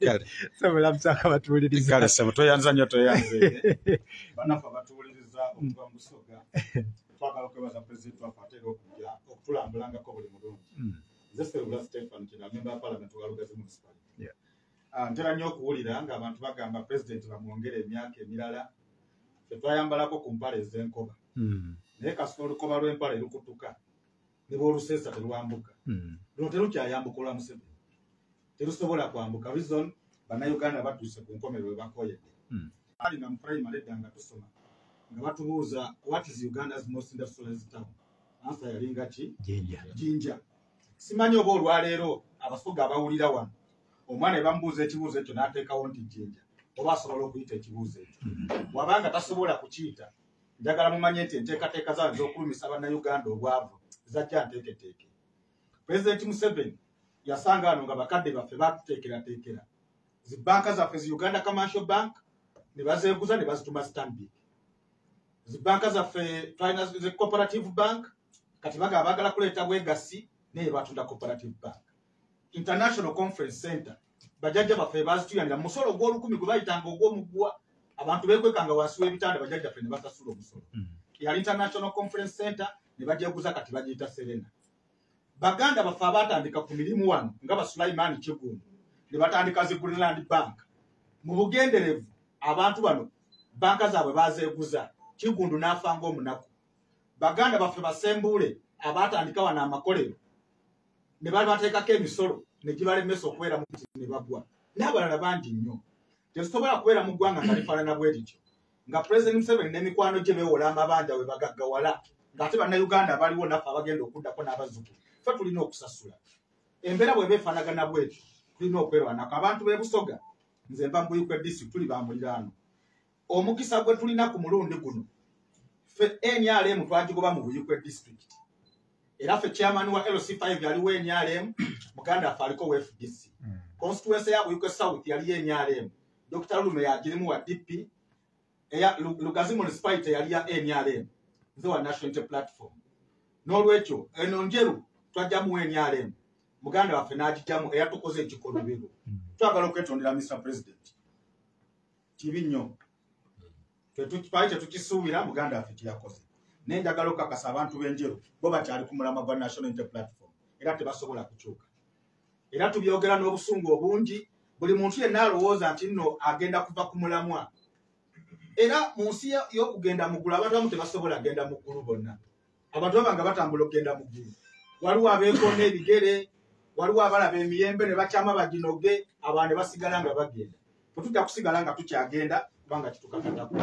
sobola musaka batuwuliriza. Kale sebo toyanza nnyo toyanze bannaffe abatuwuliriza okuva mu Busoga, twagala okwebaza pulezidenti waffe ateera okujja okutulambulangako buli mulungi. Nze Sserubula Stephen Kina, member wa parliament wa Lugazi Municipality. Ntera nnyo okuwulira ng'abantu bagamba pulezidenti bamwongere emyaka emirala. Ffe twayambalako ku mpale ez'enkoba, naye kasita olukoba lw'empale lukutuka ne bw'oluseesa terwambuka. Luno terukyayambuka olwa Museveni, terusobola kwambuka. Reason bannayuganda batuuse ku nkomerero we bakoyedde. Ali nga mu primary edda nga tusoma nga batubuuza what is Uganda's most industrialized town, answer yalinga ki? Jinja. Simanyi oba olwaleero Abasoga abawulira wano omwana bamubuuza ekibuuzo ekyo n'ateekawo nti Jinja, oba asobola okuyita ekibuuzo ekyo. Wabanga tasobola kukiyita, njagala mumanye nti enteekateeka zaabwe ez'okulumisa bannayuganda obwavu zajja nteeketeeke. Pulezidenti Museveni yasanga wano nga bakadde baffe batuteekerateekera zi banka zaffe zi Uganda Commercial Bank ne bazeeguza ne bazituma Stanbic. Zi banka zaffe twalina zi Cooperative Bank, kati bagaba baagala kuleeta bwegasi naye batunda Cooperative Bank. International Conference Center bajjajja baffe bazituyanira musolo ogw'olukumi gwe bayitanga ogw'omuguwa, abantu beekwekanga wansi w'ebitanda bajjajjaffe ne basasula omusolo. Yali International Conference Center ne bagyeguza kati bagiyita Serena. Baganda baffe abaatandika ku mirimu wano nga ba Sulaiman Kiggundu ne batandika zi Greenland Bank. Mu bugenderevu abantu bano banka zaabwe bazeeguza, Kiggundu n'afa ng'omunaku. Baganda baffe basembule abaatandika wano amakolero ne bateekako emisolo ne gibalemesa okubeera mu ne bagwa n'abalala bangi nnyo. Tetusobola kubeera mu ggwanga nga lifaanana bwe lityo nga Pulezidenti Museveni n'emikwano gye beewola amabanja we bagaggawala ng'ate bannayuganda abaliwo naffe abagenda okuddako n'abazzukulu ffe tulina okusasula. Embeera bw'eba efaanagana bwetyo, Tulina okwerwanako. Abantu b'e Busoga, nze nva mu Buikwe district, tuli ba muliraano. Omukisa gwe tulina ku mulundi guno, ffe NRM twagigoba mu Buikwe district. Era ffe chairman wa LC5 yaliwo NRM, muganda waffe aliko wa FDC. Constituency ya Buikwe South yali NRM, Dr. Lume yagirimu wa DP, eya Lugazi municipality yali ya NRM, nze wa National Unity Platform. N'olwekyo eno Njeru twajjamu NRM, muganda waffe n'agijjamu eyatukoze ekikolobero. Twagala okwetondera Mr. President, kibi nnyo, twali tetukisuubira muganda waffe kyeyakoze. Naye njagala okukakasa abantu b'Enjeru bo bakyali ku mulamwa gwa National Unity Platform era tebasobola kukyuka. Era tubyogera n'obusungu obungi. Buli muntu yenna alowooza nti nno agenda kuva ku mulamwa, era mu nsi y'okugenda mu ggulu abantu abamu tebasobola kugenda mu ggulu bonna. Abantu baba nga batambula okugenda mu ggulu, waliwo abeekoona ebigere, waliwo abalaba emiyembe ne bakyama baginoge, abalala ne basigala nga bagenda. Tetujja kusigala nga tukyagenda kubanga kitukakatako.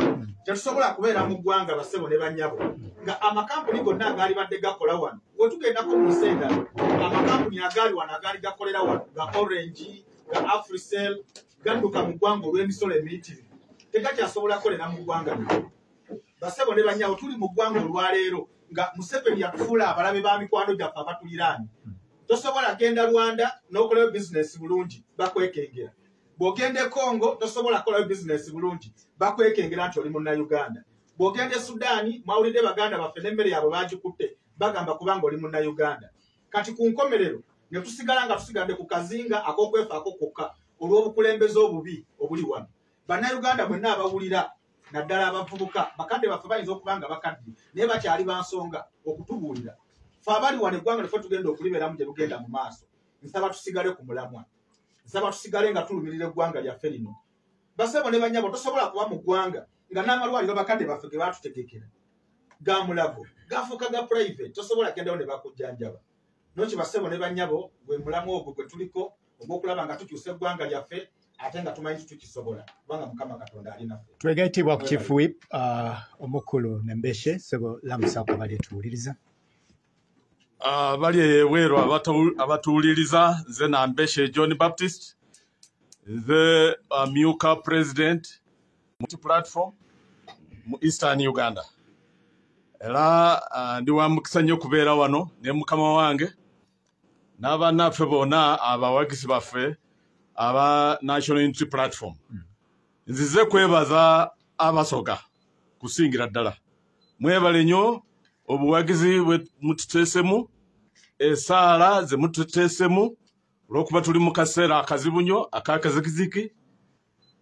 Tetusobola kubeera mu ggwanga, bassebo ne bannyabo, nga amakampuni gonna agaali badde gakola wano, wetugendako mu nsi endala, amakampuni agaali wano agaali gakolera wano ga Orange, ga Africell, gadduka mu ggwanga olw'emisolo emiyitirivu, tegakyasobola kukolera mu ggwanga lino. Bassebo ne bannyabo, tuli mu ggwanga olwaleero nga Museveni yatufuula abalabe ba mikwano gyaffe abatuliraanye. Tosobola genda Rwanda n'okolayo bizinesi bulungi, bakwekengera. Bw'ogenda e Congo tosobola kukolayo bizinesi bulungi, bakwekengera nti oli Munnayuganda. Bw'ogenda e Sudaani, mwawulidde baganda baffe n'emmere yaabwe bagikutte, bagamba kubanga oli Munnayuganda. Kati ku nkomerero ne tusigala nga tusigadde ku kazinga ak'okwefaako kwokka olw'obukulembeze obubi obuli wano. Bannayuganda mwenna abawulira, naddala abavubuka, bakadde baffe bayinza okuba nga bakadde naye bakyali ba nsonga okutubuulira. Ffe abali wano eggwanga liffe tugenda okulibeeramu gye lugenda mu maaso. Nsaba tusigale ku mulamwa, nsaba tusigale nga tulumirira eggwanga lyaffe lino. Bassebo ne bannyabo, tosobola kuba mu ggwanga nga n'amalwaliro bakadde baffe ge baatutegekera ga Mulago gafuuka ga private, tosobola kugendayo ne bakujjanjaba. Noki bassebo ne bannyabo, gwe mulamwa ogwo gwe tuliko ogw'okulaba nga tukyusa eggwanga lyaffe ate nga tumanyi tukisobola kubanga Mukama Katonda ali naffe. Twegattibwa ku Chief Whip, omukulu Nambeshe, sebo lamusaako abali etuwuliriza. Abali ebweru abatuwuliriza, nze Nambeshe John Baptist, nze amyuka president mu platform mu Eastern Uganda. Era ndi wa mukisa nnyo okubeera wano ne mukama wange n'abannaffe bonna abawagizi baffe aba National Unity Platform. Nzize kwebaza Abasoga kusingira ddala. Mwebale nnyo obuwagizi bwe mututeesemu, essaala ze mututeesemu, olw'okuba tuli mu kaseera akazibu nnyo ak'akazikiziki,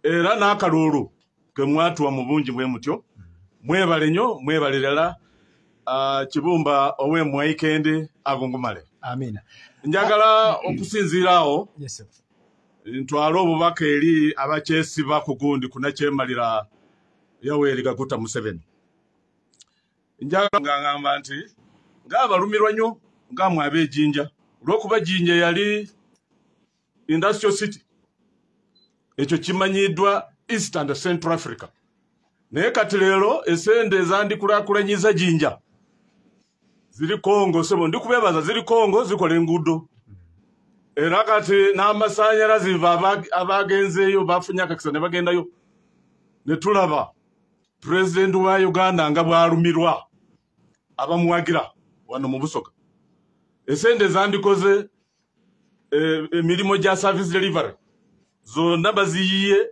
era n'akaluulu ke mwatuwa mu bungi bwe mutyo. Mwebale nnyo, mwebale ddala. Kibumba ow'emwaikende agungumale. Amina. Njagala okusinziira awo Yes, sir. ntwale obubaka eri abakyesiba ku gundi kunakyemalira Yoweri Kaguta Museveni. Njagala nga ngamba nti ng'abalumirwa nnyo nga mwe ab'Ejjinja, olw'okuba Jjinja yali industrial city, ekyo kimanyiddwa East and Central Africa. Naye kati leero esente ezandikulaakulanyiza Jjinja ziri Congo. Sebo, ndikubeebaza, ziri Congo zikola enguudo, era kati n'amasannyalaze abagenzeeyo bafunye akakisa ne bagendayo. Ne tulaba pulezidenti wa Uganda nga bw'alumirwa abamuwagira wano mu Busoga. Esente zandikoze emirimu gya service delivery zonna baziyiye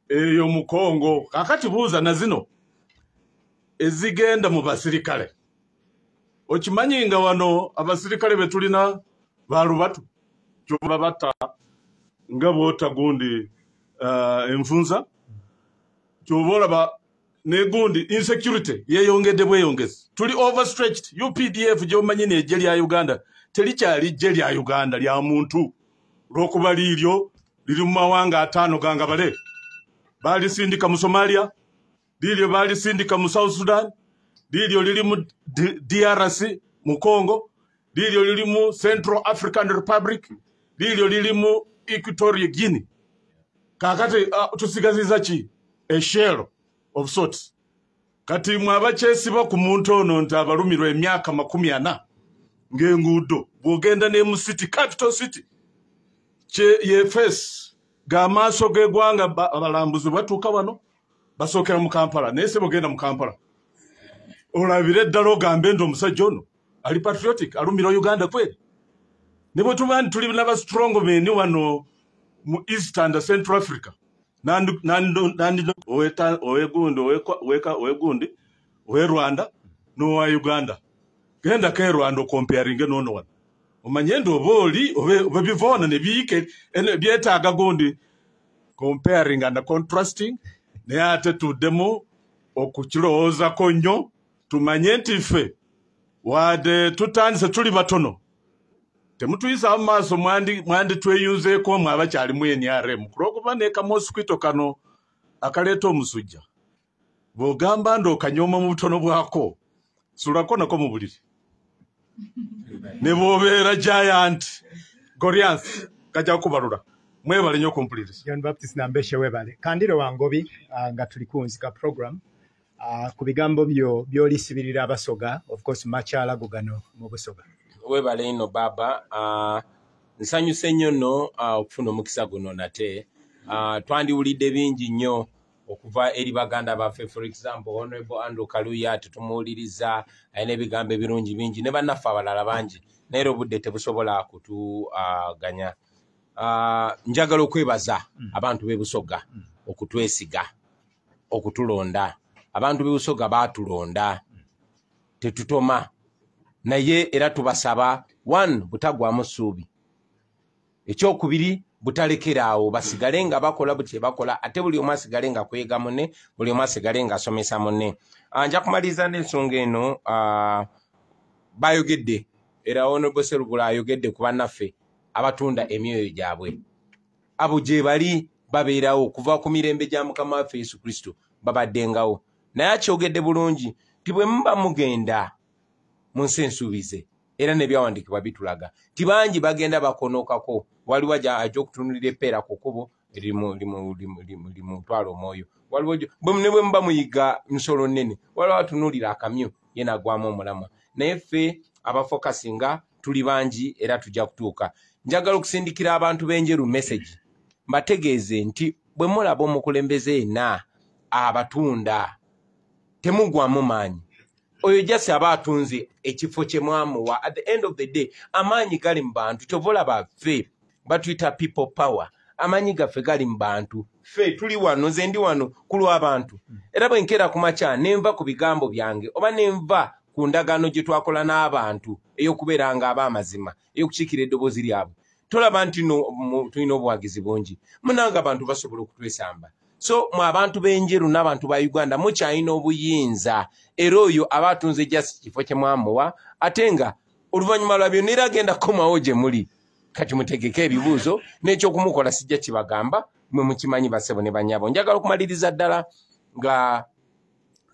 eyo mu Congo. Kakati buuza na zino ezigenda mu basirikale. Okimanyi nga wano abasirikale be tulina balubatu, kyoba batta nga bwota gundi enfunza, kyoba olaba negundi insecurity yeyongedde bweyongezi. Tuli overstretched. UPDF gyomanyi nejje lya Uganda terikyali jje lya Uganda lya muntu, olwokuba liiryo liri mu mawanga 5 gangabale. Balisindika mu Somalia, liiryo balisindika mu South Sudan, liiryo liri mu DRC mu Congo, liiryo liri mu Central African Republic, liiryo liri mu Equatorial Guinea. Kakati tusigaziza ki? A shell of sorts. Kati mwe abakyesiba ku muntu ono nti abalumirwa emyaka 40 ng'enguudo, bw'ogenda ne mu city, capital city, Ye face g'amaaso g'eggwanga. Abalambuzi batuuka wano basookera mu Kampala, naye se bwogenda mu Kampala olabire eddala ogambe nti omusajja ono ali patriotic, alumira Uganda kweri. Ne bwe tuba nti tuli naba strong men wano mu East and Central Africa, owegundi owegundi owe Rwanda n'owa Uganda, genda ke Rwanda okomparinge n'ono wano, omanye nti oba oli oba bivoona ne biyiike byetaaga gundi comparing and contrasting. Naye ate tuddemu okukirowoozako nnyo, tumanye nti ffe wadde tutandise tuli batono, temutuyisaamu maaso, mwanditweyunzeeko mwe abakyalimu NRM, kulwokuba ne kamosquito kano akaleeta omusujja, bw'ogamba nti okanyooma mu butono bwako, sulako nako mu buliri, ne bw'obeera giant Goliath kajja kubalula. Mwebale nnyo okumpuliriza. John Baptist Nambeshe, webale. Kandiro wa Ngobi, nga tuli kunzika program, ku bigambo byo by'olisibirira Abasoga, of course makyala go gano mu Busoga. Webale ino baba. Nsanyuse nnyo nno okufuna omukisa guno nate. Twandiwulidde bingi nnyo okuva eri baganda baffe. For example, Honorable Andrew Kaluya tetumuwuliriza, alina ebigambo ebirungi bingi, ne bannaffe abalala bangi, naye era obudde tebusobola kutuganya. Njagala okwebaza abantu b'e Busoga okutwesiga, okutulonda. Abantu b'e Busoga baatulonda, tetutoma, naye era tubasaba one, butagwamu ssuubi, ekyokubiri, butalekeraawo, basigale nga bakola buli kye bakola, ate buli omu asigale nga kwega munne, buli omu asigale nga asomesa munne. Nja kumaliriza n'ensonga eno. Bayogedde era Honorable Serubula ayogedde ku bannaffe abatunda emyoyo gyabwe. Abo gye bali, babeerawo okuva ku mirembe gya Mukama waffe Yesu Kristo, babaddengawo. Naye akyogedde bulungi nti bwe muba mugenda mu nsi ensuubize, era n'ebyawandiikibwa bitulaga nti bangi bagenda bakonokako. Waliwo ajja okutunulira epeera ku kkubo limutwala omwoyo, waliwo ne bwe muba muyiga nsolo nnene, waliwo atunuulira akamyu ye nagwamu omulamwa. Naye ffe abafokasinga tuli bangi era tujja kutuuka. Njagala okusindikira abantu b'Enjeru message, mbategeeze nti bwe mulaba omukulembeze yenna abatunda, temugwamu maanyi. Oyo just aba atunze ekifo kye mwamuwa. At the end of the day, amaanyi gali mu bantu. Kyova olaba ffe batuyita people power. Amaanyi gaffe gali mu bantu. Ffe tuli wano, nze ndi wano ku lw'abantu, era bwe nkeera ku makya nenva ku bigambo byange oba nenva ku ndagaano gye twakola n'abantu ey'okubeera nga ab'amazima, ey'okukiikira eddoboozi lyabwe, tolaba nti no tulina obuwagizi bungi? Munanga abantu basobola okutwesamba. So mwe abantu b'Enjeru n'abantu ba Uganda mukyalina obuyinza, era oyo aba atunze just kifo kye mwamuwa, ate nga oluvannyuma lwa byonna era agenda kukomawo gye muli. Kati mutegeke ebibuuzo n'ekyokumukola sijja kibagamba, mwe mukimanyi, basebo ne banyabo. Njagala okumaliriza ddala nga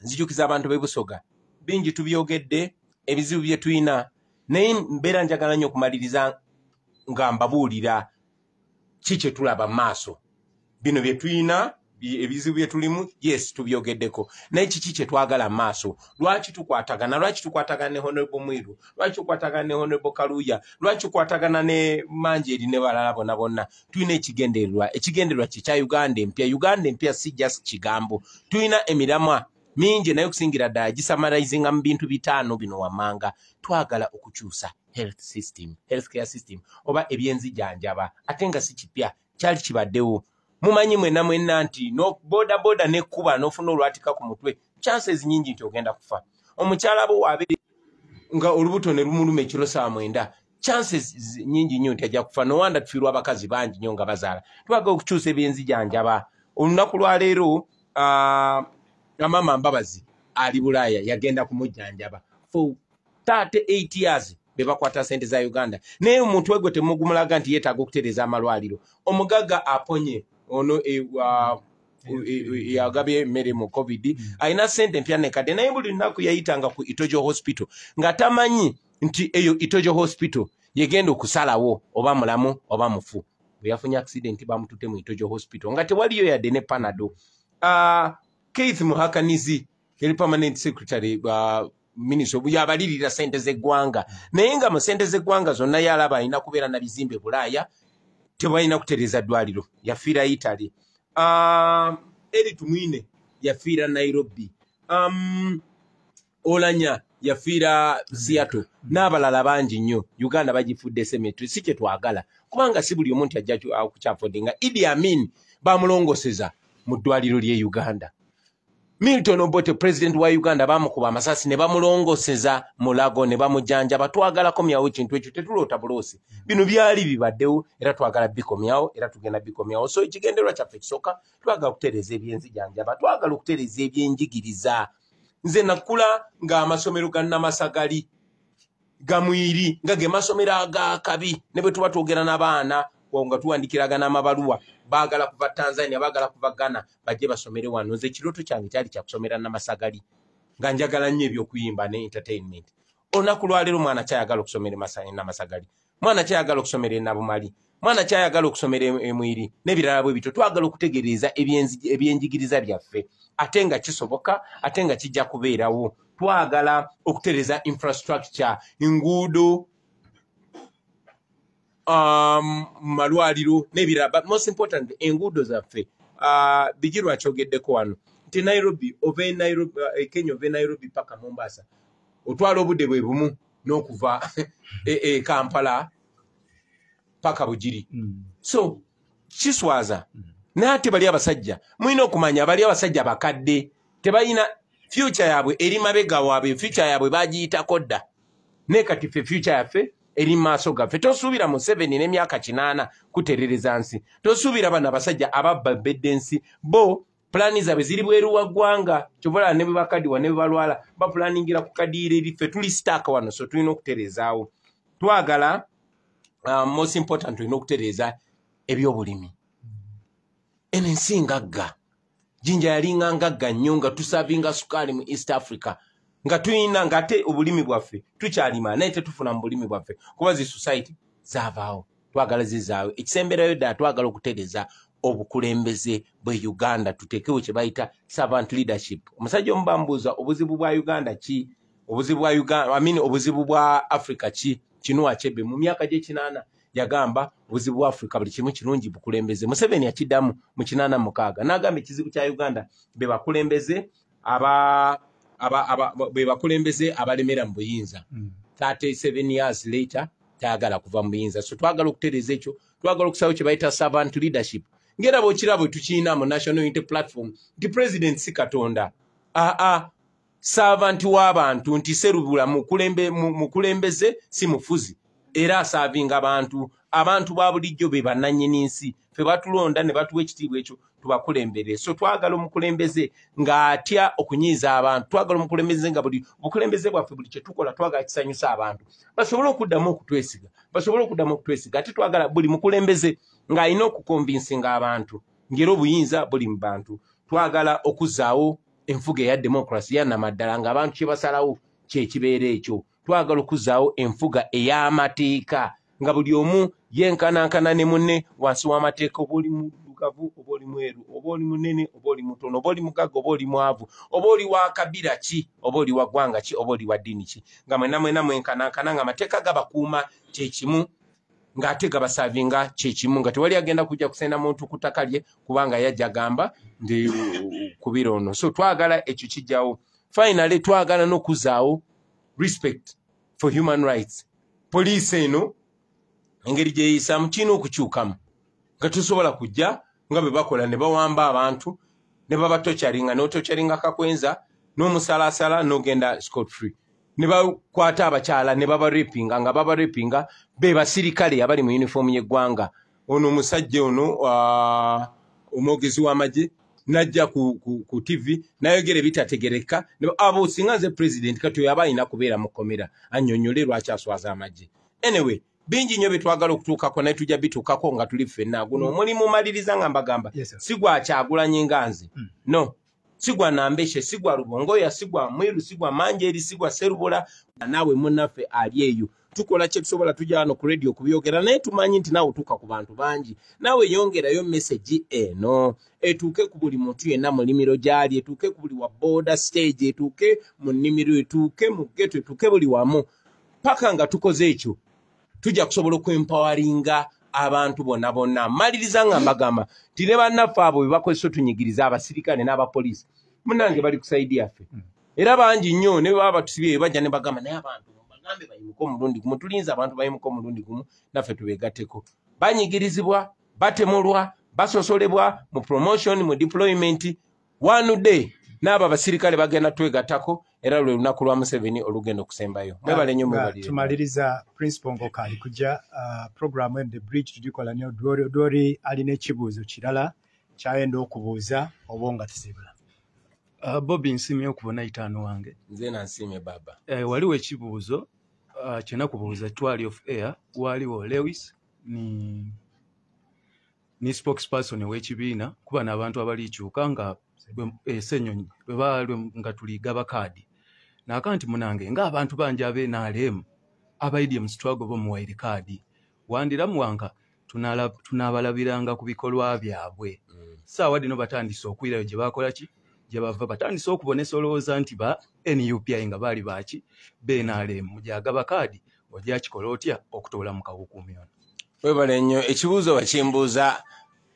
nzijukiza abantu b'e Busoga. Bingi tubyogedde, ebizibu bye tulina, naye mbeera njagala nnyo okumaliriza nga mbabuulira ki kye tulaba mu maaso. Bino bye tulina, ebizibu bye tulimu, yes, tubyogeddeko, naye kiki kye twagala mu maaso? Lwaki tukwatagana? Lwaki tukwatagana ne Honorable Mwiru? Lwaki tukwatagana ne Honorable Kaluya? Lwaki tukwatagana ne Manjeri ne balala bonna bonna? Tulina ekigendererwa. Ekigendererwa kye kya Uganda empya. Uganda empya si just kigambo. Tulina emiramwa mingi, naye okusingira ddala gisamarizinga mu bintu bitaano bino wammanga. Twagala okukyusa health system, health care system, oba ebyenzijanjaba, ate nga si kipya, kyali kibaddewo. Mumanyi mwenna mwenna nti no boda boda nekkuba n'ofuna olwatika ku mutwe, chances nyingi nti ogenda kufa. Omukyala bo wabeere nga olubuto ne lumuluma ekiro saa 9, chances nyingi nnyo nti ajja kufa. Nowanda tufiirwa abakazi bangi nnyo nga bazaala. Twagala okukyusa ebyenzijanjaba. Olunaku lwaleero, Amama Mbabazi ali Bulaaya, yagenda kumujjanjaba for 38 years be bakwata sente za Uganda, naye omuntu gwe temugumulaga nti yeetaaga okutereeza amalwaliro. Omugagga aponye ono yagabye emmere mu COVID, alina sente empya nekadde, naye buli lunaku yayitanga ku Itojo Hospital nga tamanyi nti eyo Itojo Hospital yegenda okusalawo oba mulamu oba mufu. Bwe yafunye accident, bamututte mu Itojo Hospital nga tewaliyo yadde ne Panado. Keith Muhakanizi yali permanent secretary minister, yabalirira sente z'eggwanga, naye nga mu sente z'eggwanga zonna yalaba alina kubeera na bizimbe Bulaaya. Tebalina kutereeza ddwaliro, yafiira Italy. Eri Tumwine yafiira Nairobi. Olanya yafiira Seattle, n'abalala bangi nnyo. Uganda bagifudde cemetery, si kye twagala, kubanga si buli omuntu ajja kukyaffordinga. Idi Amin bamulongoseza mu ddwaliro ly'e Uganda. Milton Obote, president wa Uganda, bamukuba amasasi ne bamulongoseza Mulago ne bamujjanjaba. Twagala komyawo ekintu ekyo, tetuloota buloosi. Bino byali bibaddewo era twagala bikomyawo, era tugenda bikomyawo. So ekigendererwa kyaffe ekisooka, twagala okutereeza ebyenzijanjaba, twagala okutereeza ebyenjigiriza. Nze nakula ng'amasomero ga Namasagali, Gamwiri, nga ge masomero agakabi, ne bwe tuba twogera n'abaana nga tuwandikiragana amabaluwa, baagala kuva Tanzania, baagala kuva Ghana, bajje basomere wano. Nze ekirooto kyange kyali kyakusomera Namasagali, nga njagala nnyo ebyokuyimba ne entertainment. Olunaku lwaleero mwana kyayagala okusomera Namasagali, mwana kyayagala okusomera Nabumali, mwana kyayagala okusomera Emwiri n'ebirala bwe bityo. Twagala okutegeereza ebyenjigiriza byaffe, ate nga kisoboka, ate nga kijja kubeerawo. Twagala okutereeza infrastructure, enguudo, malwaliro n'ebirala, but most important enguudo zaffe. Bigirwa kyogeddeko wano nti Nairobi ova Nairobi, Kenya ova Nairobi paka Mombasa otwala obudde bwe bumu n'okuva Kampala paka Bugiri. So kiswaza. Naye ate bali abasajja mulina okumanya, bali abasajja bakadde, tebalina future yaabwe eri mabega waabwe, future yaabwe bagiyitako dda. Naye kati ffe future yaffe eri maaso gaffe. Tosuubira Museveni n'emyaka 8 kuterereza nsi, tosuubira bano abasajja ababba bedde ensi. Bo pulaani zaabwe ziri bweru wa ggwanga, kyobalala ne bwe bakaddiwa ne bwe balwala bapulaningira ku kadiira eri. Ffe tuli stuck wano, so tulina okutereezaawo. Twagala most important, tulina okutereeza ebyobulimi. Eno ensi ngagga. Jinja yalinga ngagga nnyo, nga tuservinga sukaali mu East Africa, nga tulina, ng'ate obulimi bwaffe tukyalima, naye tetufuna mu bulimi bwaffe kuba zi society zaavaawo. Twagala zizaawo. Ekisemberayo ddala, twagala okutereeza obukulembeze bwe Uganda, tuteekewo kye bayita servant leadership. Omusajja omu bambuuza obuzibu bwa Uganda ki, obuzibu bwa Uganda, I mean, obuzibu bwa Africa ki. Chinua Achebe mu myaka gy'ekinaana yagamba obuzibu bwa Africa buli kimu kirungi, bukulembeze. Museveni yakiddamu mu 86 n'agamba ekizibu kya Uganda be bakulembeze aba be bakulembeze abalemera mu buyinza. 37 years later tayagala kuva mu buyinza. So twagala okutereeza ekyo, twagala okusawo kye bayita servant leadership, ngera bw'okiraba bwe tukiina mu National Unity Platform nti president si Katonda, aa servant w'abantu, nti Serubula mukulembeze si mufuzi, era aservinga abantu. Abantu ba bulijjo be bannannyini nsi, ffe batulonda ne batuwa ekitiibwa ekyo tubakulembere. So twagala omukulembeze ng'atya okunyiiza abantu, twagala omukulembeze nga buli obukulembeze bwaffe, buli kye tukola twagala kisanyusa abantu, basobole okuddamu okutwesiga, basobole okuddamu okutwesiga. Ate twagala buli mukulembeze ng'alina okuconvincinga abantu ng'era obuyinza buli mu bantu. Twagala okuzzaawo enfuga eya democracy yannamaddala, ng'abantu kye basalawo kyekibeera ekyo. Twagala okuzzaawo enfuga ey'amateeka, nga buli omu yenkanankana ne munne wansi w'amateeka, oba oli muddugavu oba oli mweru, oba oli munene oba oli mutono, oba oli mugagga oba oli mwavu, oba oli wa kabira ki, oba oli wa ggwanga ki, oba oli wa ddiini ki, nga mwena mwena mwenkanankana, nga amateeka gabakuuma kyekimu, ng'ate gabaservinga kyekimu, nga tewali agenda kujja kusenda muntu ku ttaka lye kubanga yajja gamba ndi kubira ono. So twagala ekyo kijjawo. Finally, twagala n'okuzaawo respect for human rights. Poliisi eno engeri gyeyisaamu kirina okukyukamu, nga tusobola kujja nga bwe bakola ne bawamba abantu ne babatorturinga, n'otorturinga Kakwenza n'omusalaasala n'ogenda scot free, ne bakwata abakyala ne babarapinga, nga babarapinga be basirikale abali mu uniform y'eggwanga. Ono omusajja ono omwogezi w'amagye najja ku TV nayogera ebitategereka. Abo singa nze president, kati oyo aba alina kubeera mu kkomera annyonnyole lwaki aswaza amagye. Anyway, bingi nnyo bye twagala okutuukako, naye tujja bituukako nga tuli ffenna. Guno omulimu maliriza nga mbagamba, si gwa Kyagulanyi nga nze, no, si gwa Nambeshe, si gwa Rubongoya, si gwa Mwiru, si gwa Manjeri, si gwa Serubula, naawe munnaffe ali eyo. Tukola kye tusobola, tujja wano ku radio kubyogera, naye tumanyi nti naawe otuuka ku bantu bangi. Naawe yongerayo message eno etuuke ku buli muntu yenna mu nnimiro gy'ali, etuuke ku buli wa boda stage, etuuke mu nnimiro, etuuke mu ghetto, etuuke buli wamu. Paka nga tukoze ekyo, tujja kusobola okwempoweringa. Abantu bonna bonna maliriza nga mbagamba nti ne bannaffe abo be bakozesa otunyigiriza, abasirikale n'abapoliisi, munnange bali ku side yaffe. Era bangi nnyo ne baba batusibye bajja ne bagamba, naye abantu bagambe bayimuke omulundi gumu, tulinze abantu bayimuke omulundi gumu naffe tubeegatteko. Banyigirizibwa, batemulwa, basosolebwa mu promotion, mu deployment. One day n'abo abasirikale bagenda twegattako, era lwe lunaku lwa Museveni olugenda okusembayo. Mwebale nnyo, mwebalire. Tumaliriza Principal ng'okaali kujja, program eno The Bridge tugikola ne Odwori. Odwori alina ekibuuzo kirala kyayenda okubuuza oba nga tusibula. Bobi, nsiimye okubona itaano wange. Nze nansiimye baba. Waliwo ekibuuzo kyenakubuuza twali off air. Waliwo Lewis ni spokesperson ow'ekibiina kuba n'abantu abalikyuka nga Ssenyonyi bwe baali nga tuligaba kaadi, naaka nti munange ng'abantu bangi ab'e NRM abaidye mu struggle bamuwaire kaadi, wandiramu wanka tunaabalabiranga ku bikolwa byabwe. Saawa dino batandise okwirayo gye bakola ki, gye bava, batandise okubonesa olowooza nti ba NUP nga baali baki b'e NRM. Gyagaba kaadi ogyakikola otya okutoola mu kawukuumi ono? Webale nnyo. Ekibuuzo bakimbuuza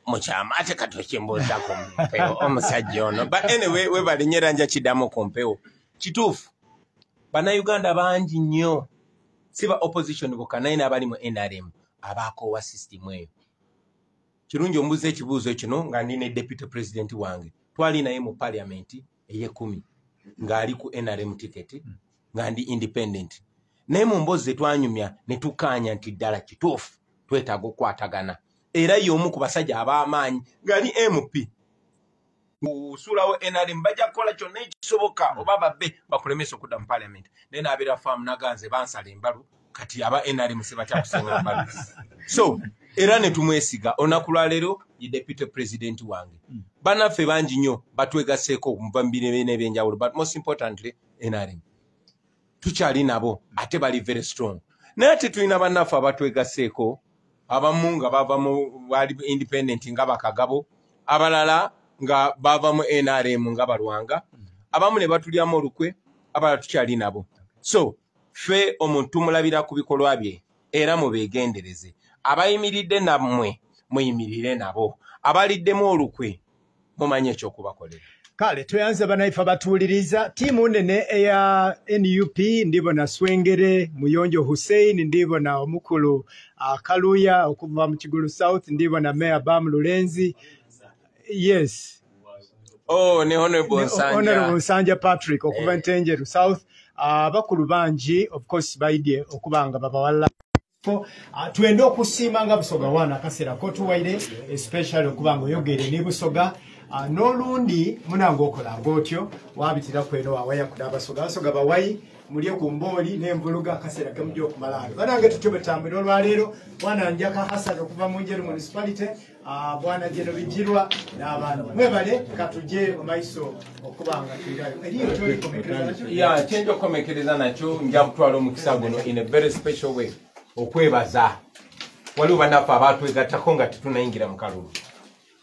mukyama, ate kati okimbuuza ku mpewo omusajja ono. But anyway, webale nnyo era nja kiddamu ku mpewo. Kituufu, Bannayuganda bangi nnyo, si ba opposition bokka, naye n'abali mu NRM abaakoowa system eyo. Kirungi ombuuza ekibuuzo kino nga ndi ne deputy president wange. Twali naye mu parliament ey'ekumi ng'ali ku NRM ticket, nga ndi independent, naye mu mboozi zetwanyumya ne tukkaanya nti ddala kituufu twetaaga okukwatagana. Era y'omu ku basajja ab'amaanyi ng'ali MP kusuulawo NRM, bajja kukola kyonna ekisoboka oba babbe bakulemesa okudda mu parliament, naye n'abeera faamu naganze bansala embalu, kati aba NRM sibatya kusenga mbalu. So era ne tumwesiga, olunaku lwaleero ye deputy president wange. Bannaffe bangi nnyo batwegaseeko muva mu bibiina ebyenjawulo, but most importantly NRM tukyali nabo, ate bali very strong. Naye ate tulina bannaffe abatwegaseeko abamu nga bava mu bali independent nga Bakagabo, abalala nga bava mu NRM nga Balwanga, abamu ne batulyamu olukwe, abalala tukyali nabo. So ffe omuntu tumulabira ku bikolwa bye, era mubeegendereze. Abayimiridde nammwe muyimirire nabo, abaliddemu olukwe mumanye ekyokubakolera. Kale tweyanze bannaife abatuwuliriza. Ttiimu nene eya NUP, ndibona Swengere Muyonjo Hussein, ndibona omukulu Kaluya okuva mu Kigulu South, ndibona Mayor Bam Lulenzi, yes. Oh, ne Honorable Nsanja. Honorable Nsanja Patrick okuva Ntenjeru South. Abakulu bangi of course baidye okuba nga babawala. Twende okusiima nga Busoga wana akaseera kotuwaire, especially okuba nga oyogere ne Busoga. N'olundi munange okola ng'otyo wabitira kweno wawaya kuda Abasoga. Abasoga bawayi mulye ku mbooli n'envuluga akaseera kemujja okumalaalo. Banange tutyo bwe tutambulira olwaleero. Bwana Njaka Hassan okuva mu Njeru Municipality, bwana Jeno Bijirwa n'abaana mwebale, katujje mu maiso okuba nga tuyirayo eriyo kyolikomekereza nakyo. Ya, kyenja okukomekereza nakyo, nja kutwala omukisa guno in a very special way okwebaza. Waliwo bannaffe abatwegattako nga tetunayingira mu kalulu.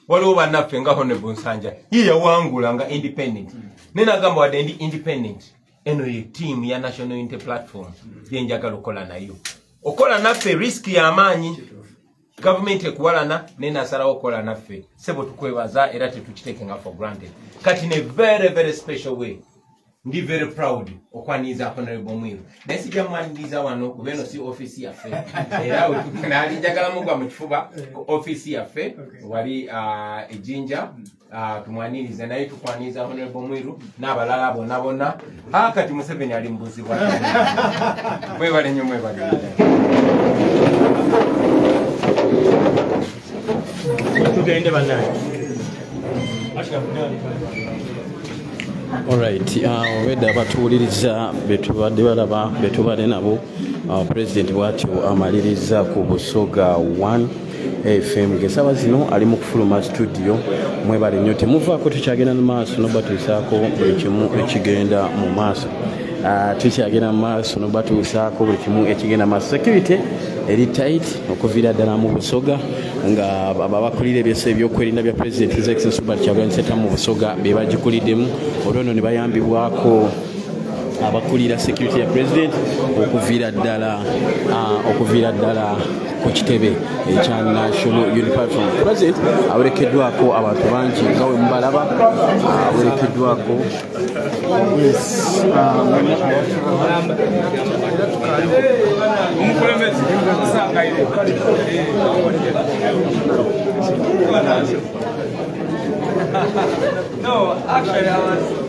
Waliwo bannaffe nga Honorable Nsanja, ye yawangula nga independent, naye nagamba wadde ndi independent, eno ye team ya National Unity Platform gyenjagala okukola nayo. Okola naffe risk y'amaanyi, gavumenti ekuwalana, naye nasalawo okukola naffe. Sebo tukwebaza era tetukitekenga for granted. Kati ne very very special way, ndi very proud okwaniriza Honorable Mwiru, naye sijja mwaniriza wano kuba eno si ofiisi yaffe. Era nali njagala mugwa mu kifuba ku ofiisi yaffe wali ejinja tumwanirize, naye tukwaniriza Honorable Mwiru n'abalala bonna bonna. Kati Museveni ali mu buzibu. Mwebale nnyo, mwebale. Tugende bannange. Alright, obwedda abatuwuliriza betubadde balaba betubadde nabo, President bwatyo amaliriza ku Busoga 1 FM ngesaawa zino ali mu kufuluma studio. Mwebale nnyo, temuvaako, tukyagenda mu maaso nobatuusaako buli kimu ekigenda mu maaso. Tukyagenda mu maaso nobatuusaako buli kimu ekigenda mu maaso. Security eri tight okuviira ddala mu Busoga, nga abakulira ebyose ebyokwerinda bya President His Excellency Robert Kyagulanyi Ssentamu mu Busoga be bagikuliddemu, olwo nno ne bayambibwako. Abakulira security ya president okuviira ddala ku kitebe ekya National Unity Platform. President awerekeddwako abantu bangi nga we mubalaba, awerekeddwako No, actually I was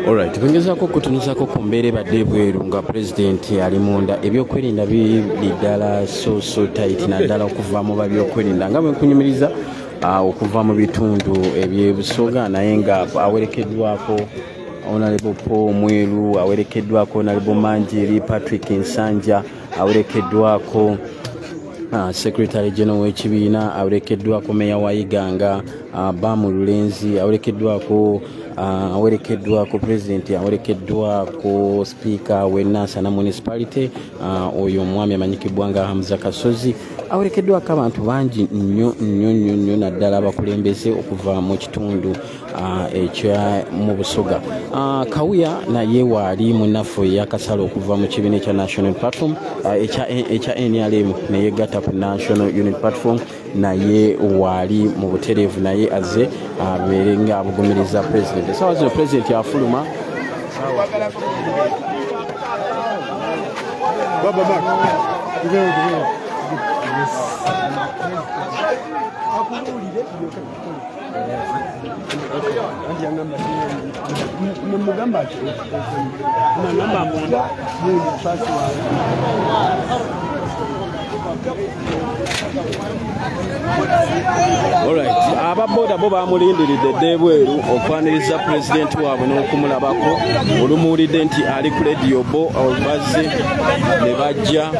Alright, tungezaako kutunuzaako ku mbeera ebadde ebweru nga pulezidenti ali munda. Ebyokwerinda biri ddala so tight, naddala okuva mu babyokwerinda nga bwe nkunyumiriza okuva mu bitundu eby'Ebusoga, naye nga awerekeddwako Honorable Paul Mwiru, awerekeddwako Honorable Manjiri Patrick Nsanja, awerekeddwako Secretary General w'ekibiina, awerekeddwako Meya wa Iganga Bamu Lulenzi, awerekeddwako President, awerekeddwako Speaker w'e Nansana Municipality, oyo omwami amanyikibwa nga Hamza Kasozi, awerekeddwako abantu bangi nnyo nnyo nnyo nnyo, naddala abakulembeze okuva mu kitundu ekya mu Busoga. Kawuya naye waali munnaffe eyakasala okuva mu kibiina ekya National Platform ekya NRM neyegatta ku National Unity Platform, naye waali mu butereevu, naye azze abeere nga abugumiriza President. Essaawa zino President afuluma. Alright, ababoda bo bamulindiridde dda ebweru okwaniriza pulezidenti waabwe n'okumulabako. Olumuwulidde nti ali ku lediyo, bo bazze ne bajja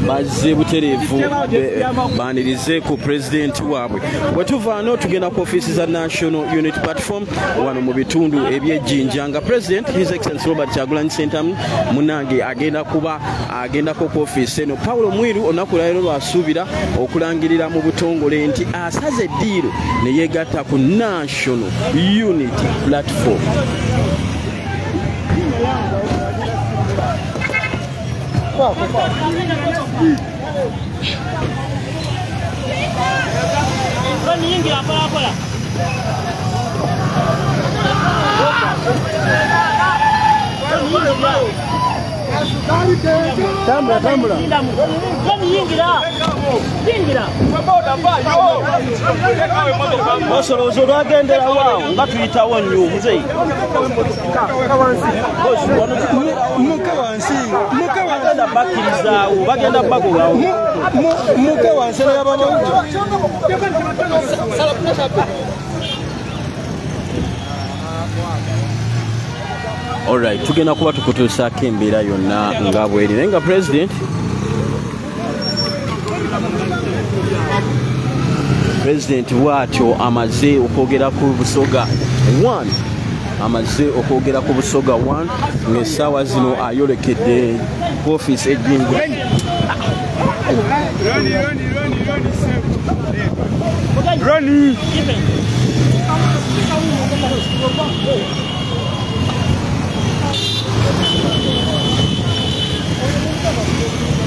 bazze butereevu baanirize ku pulezidenti waabwe. Bwe tuvaano tugenda ku ofiisi za National Unity Platform wano mu bitundu eby'Ejjinja nga President His Excellency Robert Kyagulanyi Ssentamu munnange agenda kuba agendako ku ofiisi eno. Paulo Mwiru olunaku lwaleero lwasuubira okulangirira mu butongole nti asaze eddiiro ne yeegatta ku National Unity Platform. Tambula, tambula. Osolozo lwagendera waawo nga tuyitawo nnyo muzeeyi. Muke wansi, muke bagenda bakkirizaawo, bagenda bagobawo. Muke wansi n'ababawuja. Alright, tugenda kuba tukutuusaako embeera yonna nga bweri, naye nga President bw'atyo amaze okwogera ku Busoga 1, amaze okwogera ku Busoga 1 ng'essaawa zino ayolekedde ku ofiisi ejjinja.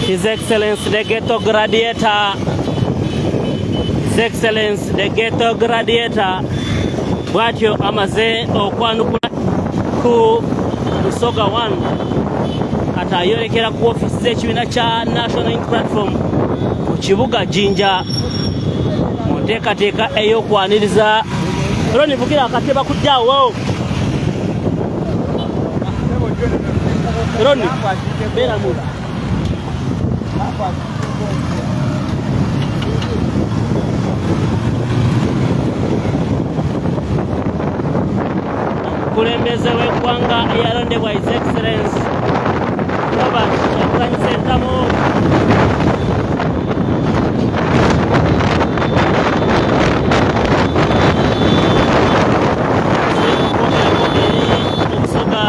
His Excellency the Ghetto Gladiator His Excellence the Ghetto Gladiator bw'atyo amaze okwanukula ku Busoga 1, kati ayolekera ku ofiisi z'ekibiina kya National Unity Platform mu kibuga Jinja mu nteekateeka ey'okwaniriza. Roni vugira akateba kujjawo. Roni beera mu omukulembeze w'eggwanga eyalondebwa His Excellence Robert Kyagulanyi Ssentamu. Busoga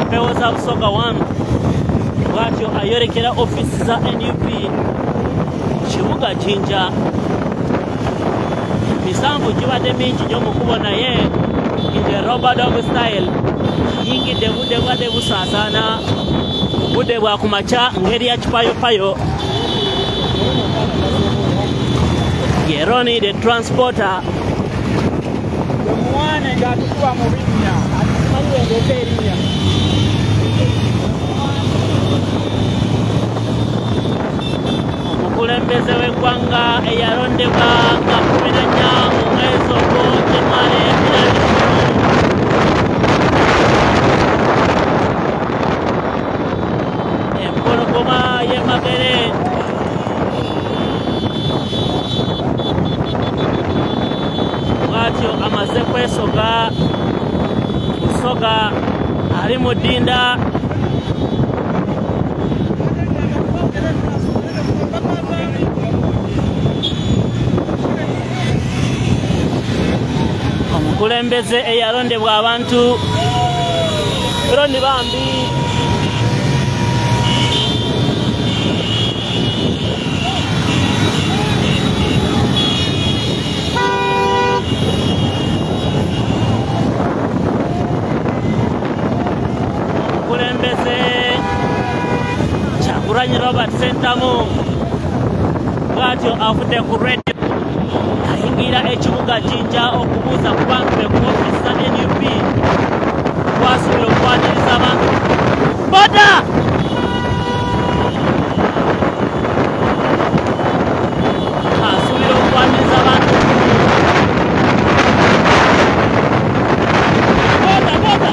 empewo za Busoga 1 bw'atyo ayolekera ofiisi za NUP kibuga Jinja. Misanvu gibadde mingi nnyo mu kkubo, naye in the rubber dog style yingidde budde bwadde busaasaana, budde bwa kumakya ngeri ya kipayopayo. Ye Ronnie the transporter. Omuwane ng'atukuba mu binnya, atumanyi wendeeta erinnya. Omukulembeze w'eggwanga eyalondebwa nga 14 mu mwezi ogwo January 2020, empologoma y'e Magere bw'atyo amaze kwesoga Busoga ali mu ddinda. Omukulembeze eyalondebwa abantu Roni bambi. Omukulembeze Kyagulanyi Robert Ssentamu bw'atyo avudde ku radio ayingira ekibuga Jinja okubuuza ku bantu be ku ofiisi za NUP kwasuubira okwaniriza abantu. Boda! Asuubira okwaniriza abantu. Boda, boda!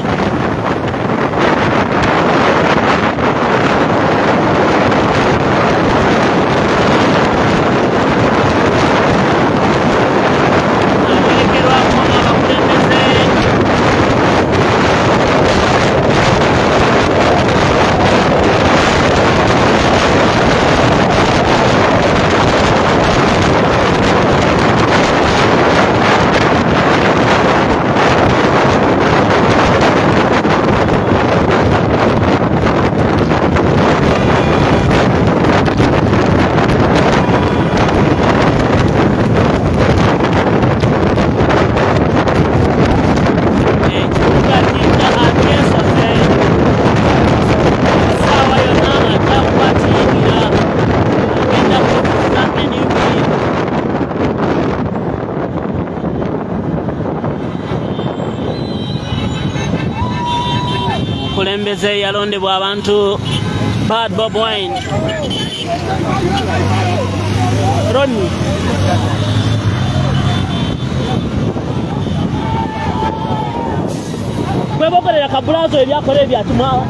Omukulembeze yalondebwa abantu Bad Bob Wine. Ronnie kwebogerera kabulazo ebyakola ebyatumwawa.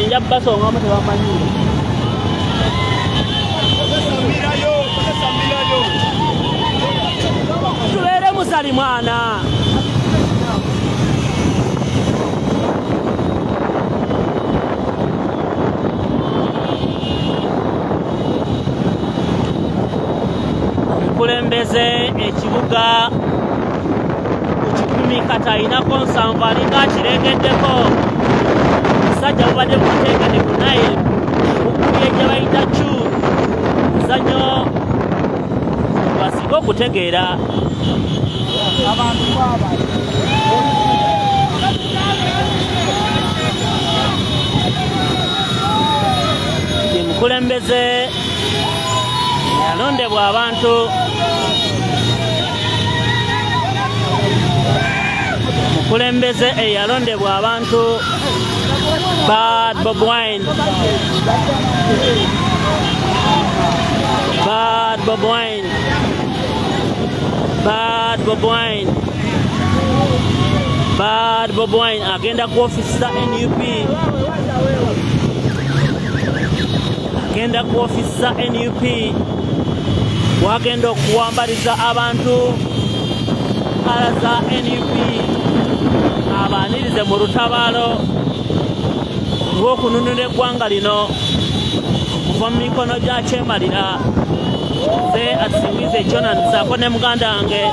Nja basongamu tebamanyi. Tubeere musali mwana. Omukulembeze ekibuga ku 10 kati alinako 7 alinga akirengeddeko. Omusajja bubadde bumuteekedde ku Nile bukubye gye bayita cu muzannyo basinga okutegeera. Abantu baba Omukulembeze yalondebwa abantu, omukulembeze eyalondebwa abantu Bad Bobi Wine, Bad Bobi Wine, Bad Bobi Wine, Bad Bobi Wine agenda ku ofisi za NUP, agenda ku ofisi za NUP wagenda okuwambaliza abantu kala za NUP abanirize mu lutabaalo olw'okununula eggwanga lino okuva mu mikono gya Kyemalira. Nze atusingiza ekyona nsaako ne muganda wange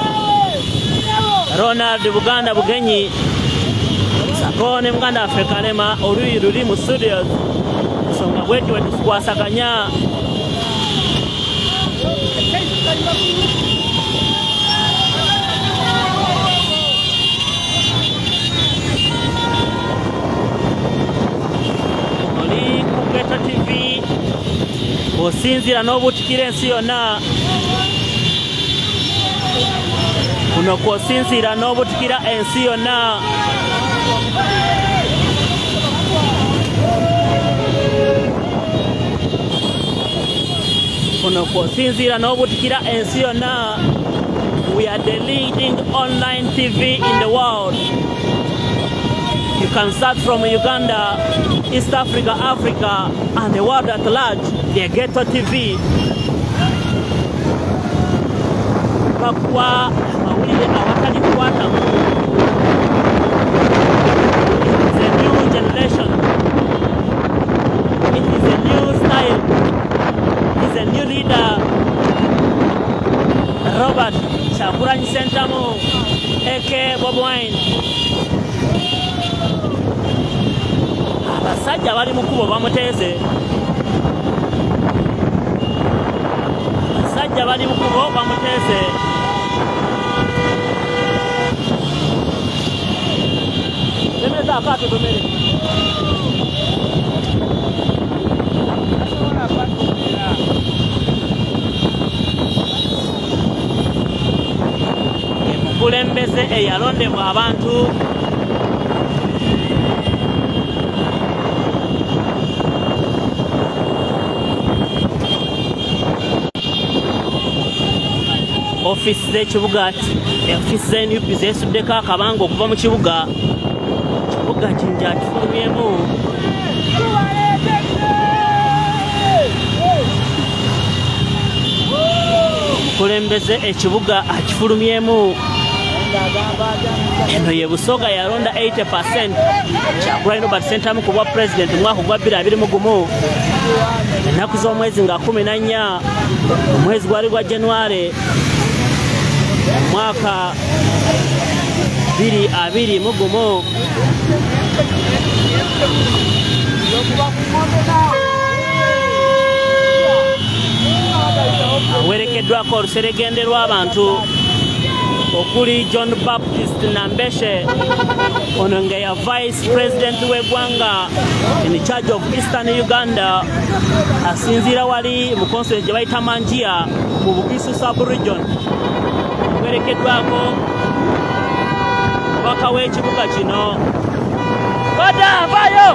Ronald Buganda Bugenyi, saako ne muganda waffe Kalema oluyi luli mu studios, ensonga bwetyo bwe tukwasaganya. Oli ku Ghetto TV osinziira n'obutikira ensi yonna, kuno kw'osinziira n'obutikira ensi yonna. Kuno kw'osinziira n'obutikira ensi yonna. We are the leading online TV in the world. You can start from Uganda, East Africa, Africa, and the world at large. The Ghetto TV. Bakuwa amawulire awatali kukwatamu. It is a new generation. It is a new style. It is a new leader. Robert Kyagulanyi Ssentamu, aka Bobi Wine. Abasajja bali mu kkubo bamuteeze, abasajja bali mu kkubo bamuteeze. Temeza akaato tomere. Omukulembeze eyalondebwa abantu ofiisi z'ekibuga, ofiisi za NUP zeesuddeko akabanga okuva mu kibuga. Kibuga Jinja akifulumyemu. Omukulembeze ekibuga akifulumyemu. Eno ye Busoga yalonda 80% Kyagulanyi Robert Ssentamu ku bwa pulezidenti mu mwaka gwa 2021, ennaku z'omwezi nga 14, omwezi gwali gwa January mwaka 2021. Awerekeddwako oluseregende lw'abantu okuli John Baptist Nambeshe, ono nga ya vice president w'eggwanga in charge of Eastern Uganda, asinziira wali mu constituency gye bayita Manjia mu Bugisu sub-region. Awerekeddwako omubaka w'ekibuga kino. Boda vayo!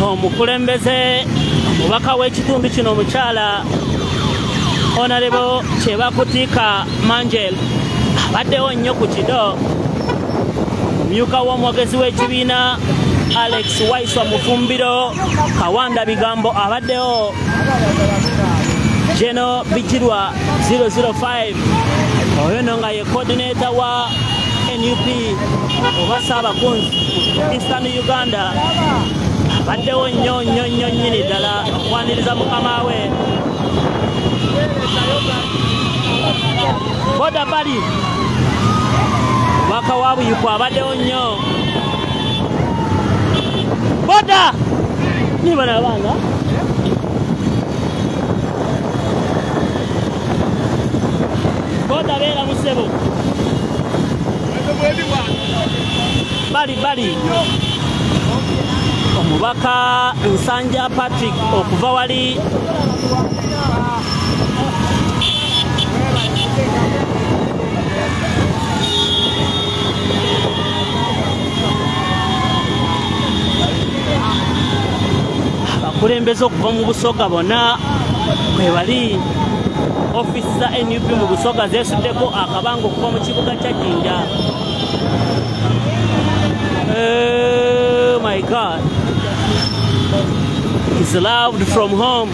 Omukulembeze omubaka w'ekitundu kino omukyala Honorable Kyebakutiika Manjel abaddewo nnyo ku kido. Omumyuka w'omwogezi w'ekibiina Alex Waiswa Mufumbiro Kawanda Bigambo abaddewo. Geno Bigirwa 005 oyo nno nga ye coordinator wa NUP oba Ssaabakunzi Eastern Uganda abaddewo nnyo nnyo nnyo nnyini ddala okwaniriza mukama we. Boda bali omubaka wa Buyikwa abaddewo nnyo. Boda ni bano abaana Boda beera musebo. Bali bali. Omubaka Nsanja Patrick okuva wali abakulembeze okuva mu Busoga bonna kwe bali. Ofiisi za NUP mu Busoga zeesuddeko akabanga okuva mu kibuga kya Jinja. Oh my God. He's loved from home.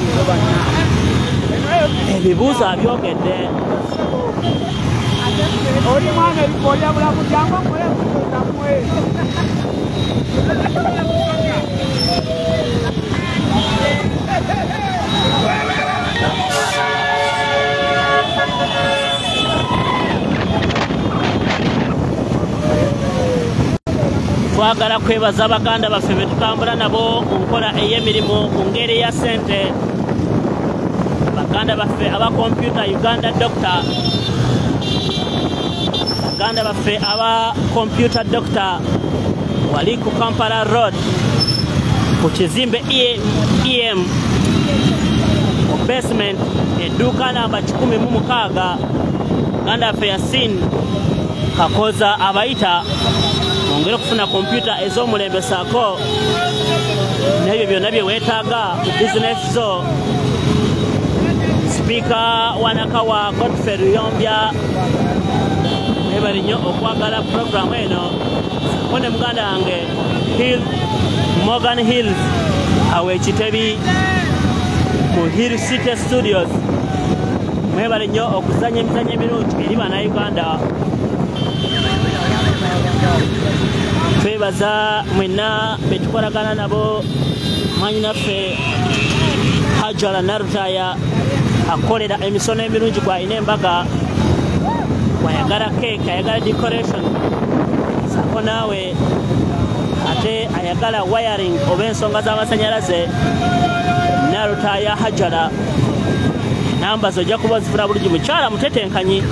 Ebibuuzo abyogedde. Twagala kwebaza baganda baffe be tutambula nabo mu nkola ey'emirimu mu ngeri ya ssente. Baganda baffe aba Computer Uganda Doctor, baganda baffe aba Computer Doctor wali ku Kampala Road ku kizimbe EM mu basement edduuka namba 106. Baganda baffe Yasin Kakoza abayita mwongere okufuna kompyuta ez'omulembe saako n'ebyo byonna bye weetaaga mu bizinesi zo. Sipiika wa Nakawa Godfrey Luyombya mwebale nnyo okwagala puroguramu eno. Saako ne muganda wange Hill Morgan Hills awo ekitebi mu Hill City Studios. Mwebale nnyo okuzannya emizannyo emirungi eri Bannayuganda. Twebaza mwenna betukolagana nabo. Mwannyinaffe Hajara Narutaya akolera emisono emirungi gw'alina embaga, bw'ayagala keeki, ayagala decoration, saako naawe ate ayagala wiring oba ensonga z'amasannyalaze. Narutaya Hajara, namba zo ojja kuba ozifuna bulungi. Mukyala mutetenkanyi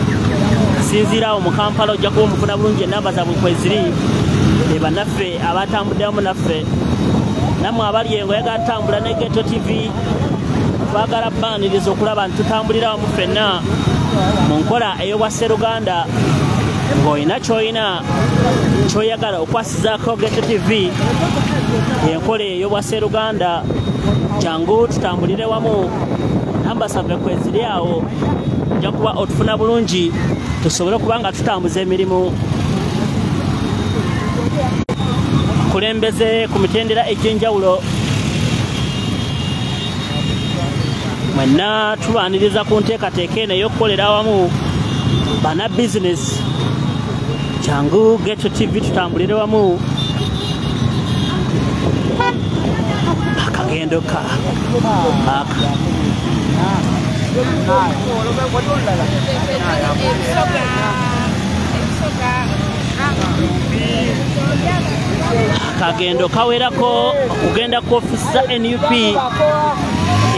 sinziirawo mu Kampala ojja kuba omufuna bulungi, enamba zaabwe kweziri. Be bannaffe abatambuddemu naffe, nammwe abali engo oyagala tutambula ne Ghetto TV, twagala bbaaniriza okulaba nti tutambulira wamu ffenna mu nkola ey'obwasseruganda. Ng'olina ky'olina ky'oyagala okwasizaako Ghetto TV, enkola ey'obwasseruganda, jangu tutambulire wamu. Namba zaffe kweziri awo, ojja kuba otufuna bulungi tusobole okuba nga tutambuza emirimu. Kulembeze ku mitendera egy'enjawulo mwenna tubaaniriza ku nteekateeka eno ey'okukolera awamu bana bizinesi. Jangu Ghetto TV tutambulire wamu. Akagendo ka aka akagendo kawerako okugenda ku ofiisi za NUP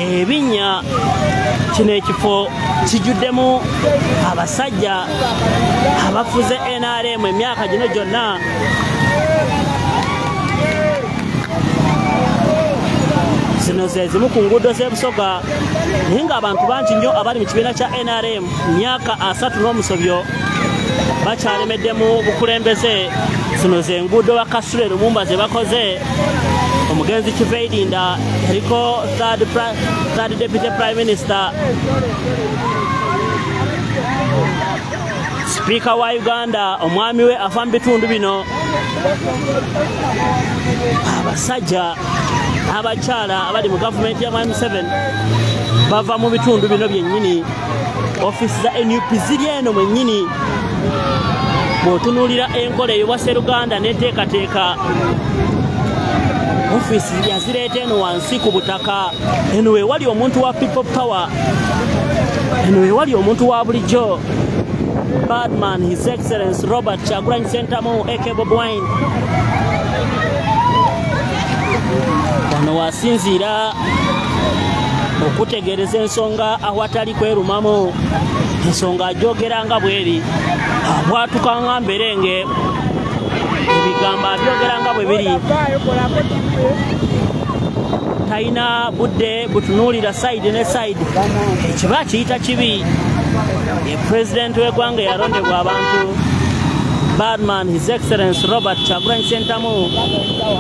ebinnya. Kino ekifo kijjuddemu abasajja abafuze NRM emyaka gino gyonna. Zino ze zimu ku nguudo z'e Busoga, naye ng'abantu bangi nnyo abali mu kibiina kya NRM myaka 30 n'omusobyo bakyalemedde mu bukulembeze. Zino ze nguudo bakasule Lumumba ze bakoze. Omugenzi Kiveirinda eriko third deputy prime minister, Sipiika wa Uganda omwami we ava mu bitundu bino. Abasajja n'abakyala abali mu gavumenti ya Mwami Museveni bava mu bitundu bino byennyini. Ofiisi za NUP ziri eno mwennyini. Bw'otunuulira enkola ey'obwasseruganda n'enteekateeka, ofiisi yazireeta eno wansi ku butaka. Eno we wali omuntu wa People Power, eno we wali omuntu wa bulijjo, Badman His Excellence Robert Kyagulanyi Ssentamu aka Bobi Wine. Wano wasinziira okutegereza ensonga awatali kwerumamu. Ensonga ajogera nga bweri bwatukanga mberenge ebigambo abyogera nga bwe biri. Talina budde butunuulira side ne side, ekiba kiyita kibi. Ye pulezidenti w'eggwanga eyalondebwa abantu, Badman His Excellence Robert Kyagulanyi Ssentamu,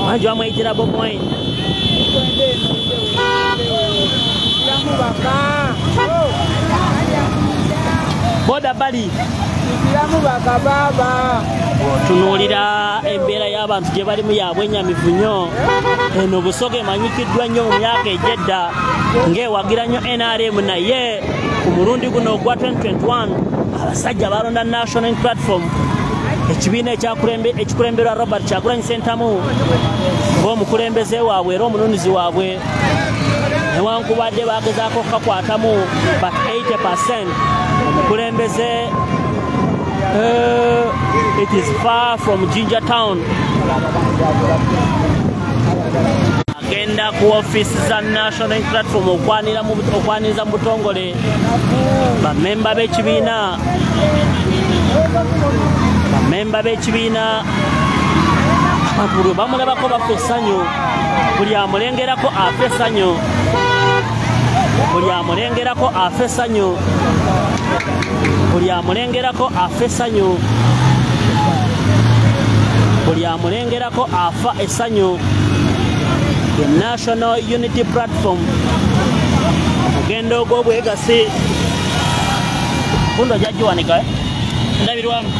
bangi bamweyitira Bobi Wine. Boda bali otunuulira embeera y'abantu gye balimu yabwenyamivu nnyo. Eno Busoga emanyikiddwa nnyo mu myaka egy'edda ng'ewagira nnyo NRM, naye ku mulundi guno ogwa 2021 abasajja balonda National Platform, ekibiina ekikulemberwa Robert Kyagulanyi Ssentamu ng'omukulembeze waabwe era omununuzi waabwe. Newankubadde bagezaako okukakwatamu but 80% omukulembeze it is far from Ginger Town. Agenda ku office za National Platform okwaniriza mu butongole bamemba b'ekibiina. Bamemba b'ekibiina abantu buli bamulabako bafa essanyu, buli amulengerako afa essanyu, buli amulengerako afa essanyu, buli amulengerako afa essanyu, buli amulengerako afa essanyu. The National Unity Platform omugendo ogw'obwegasi kundo jajjiwanika ndabirwamu.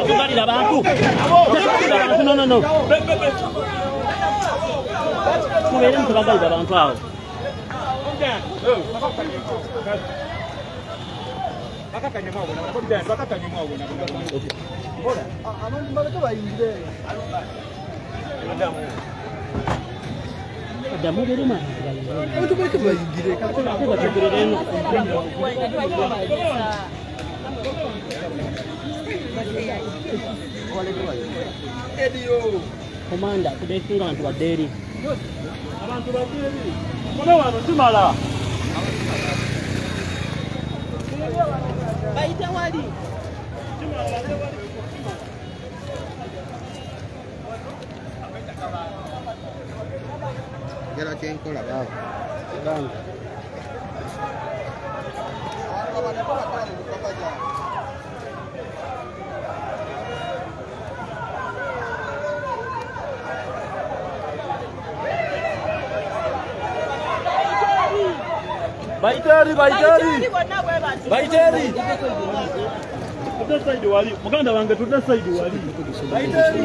Tetugalira bantu, tetugalira bantu, no, no, no. Mubeere mutebagalira bantu awo. Komanda tubekinga abantu badde eri. Abantu badde eri. Kome wano tumala. Bayite wali. Gera kyenkola baba. Banga. Baiteri, baiteri. Baiteri. Tudde side wali. Muganda wange tudde side wali. Baiteri.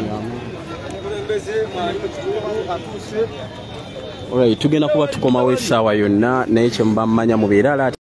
Alright, tugenda kuba tukomawo essaawa yonna, naye kye muba mmanya mubeere alert.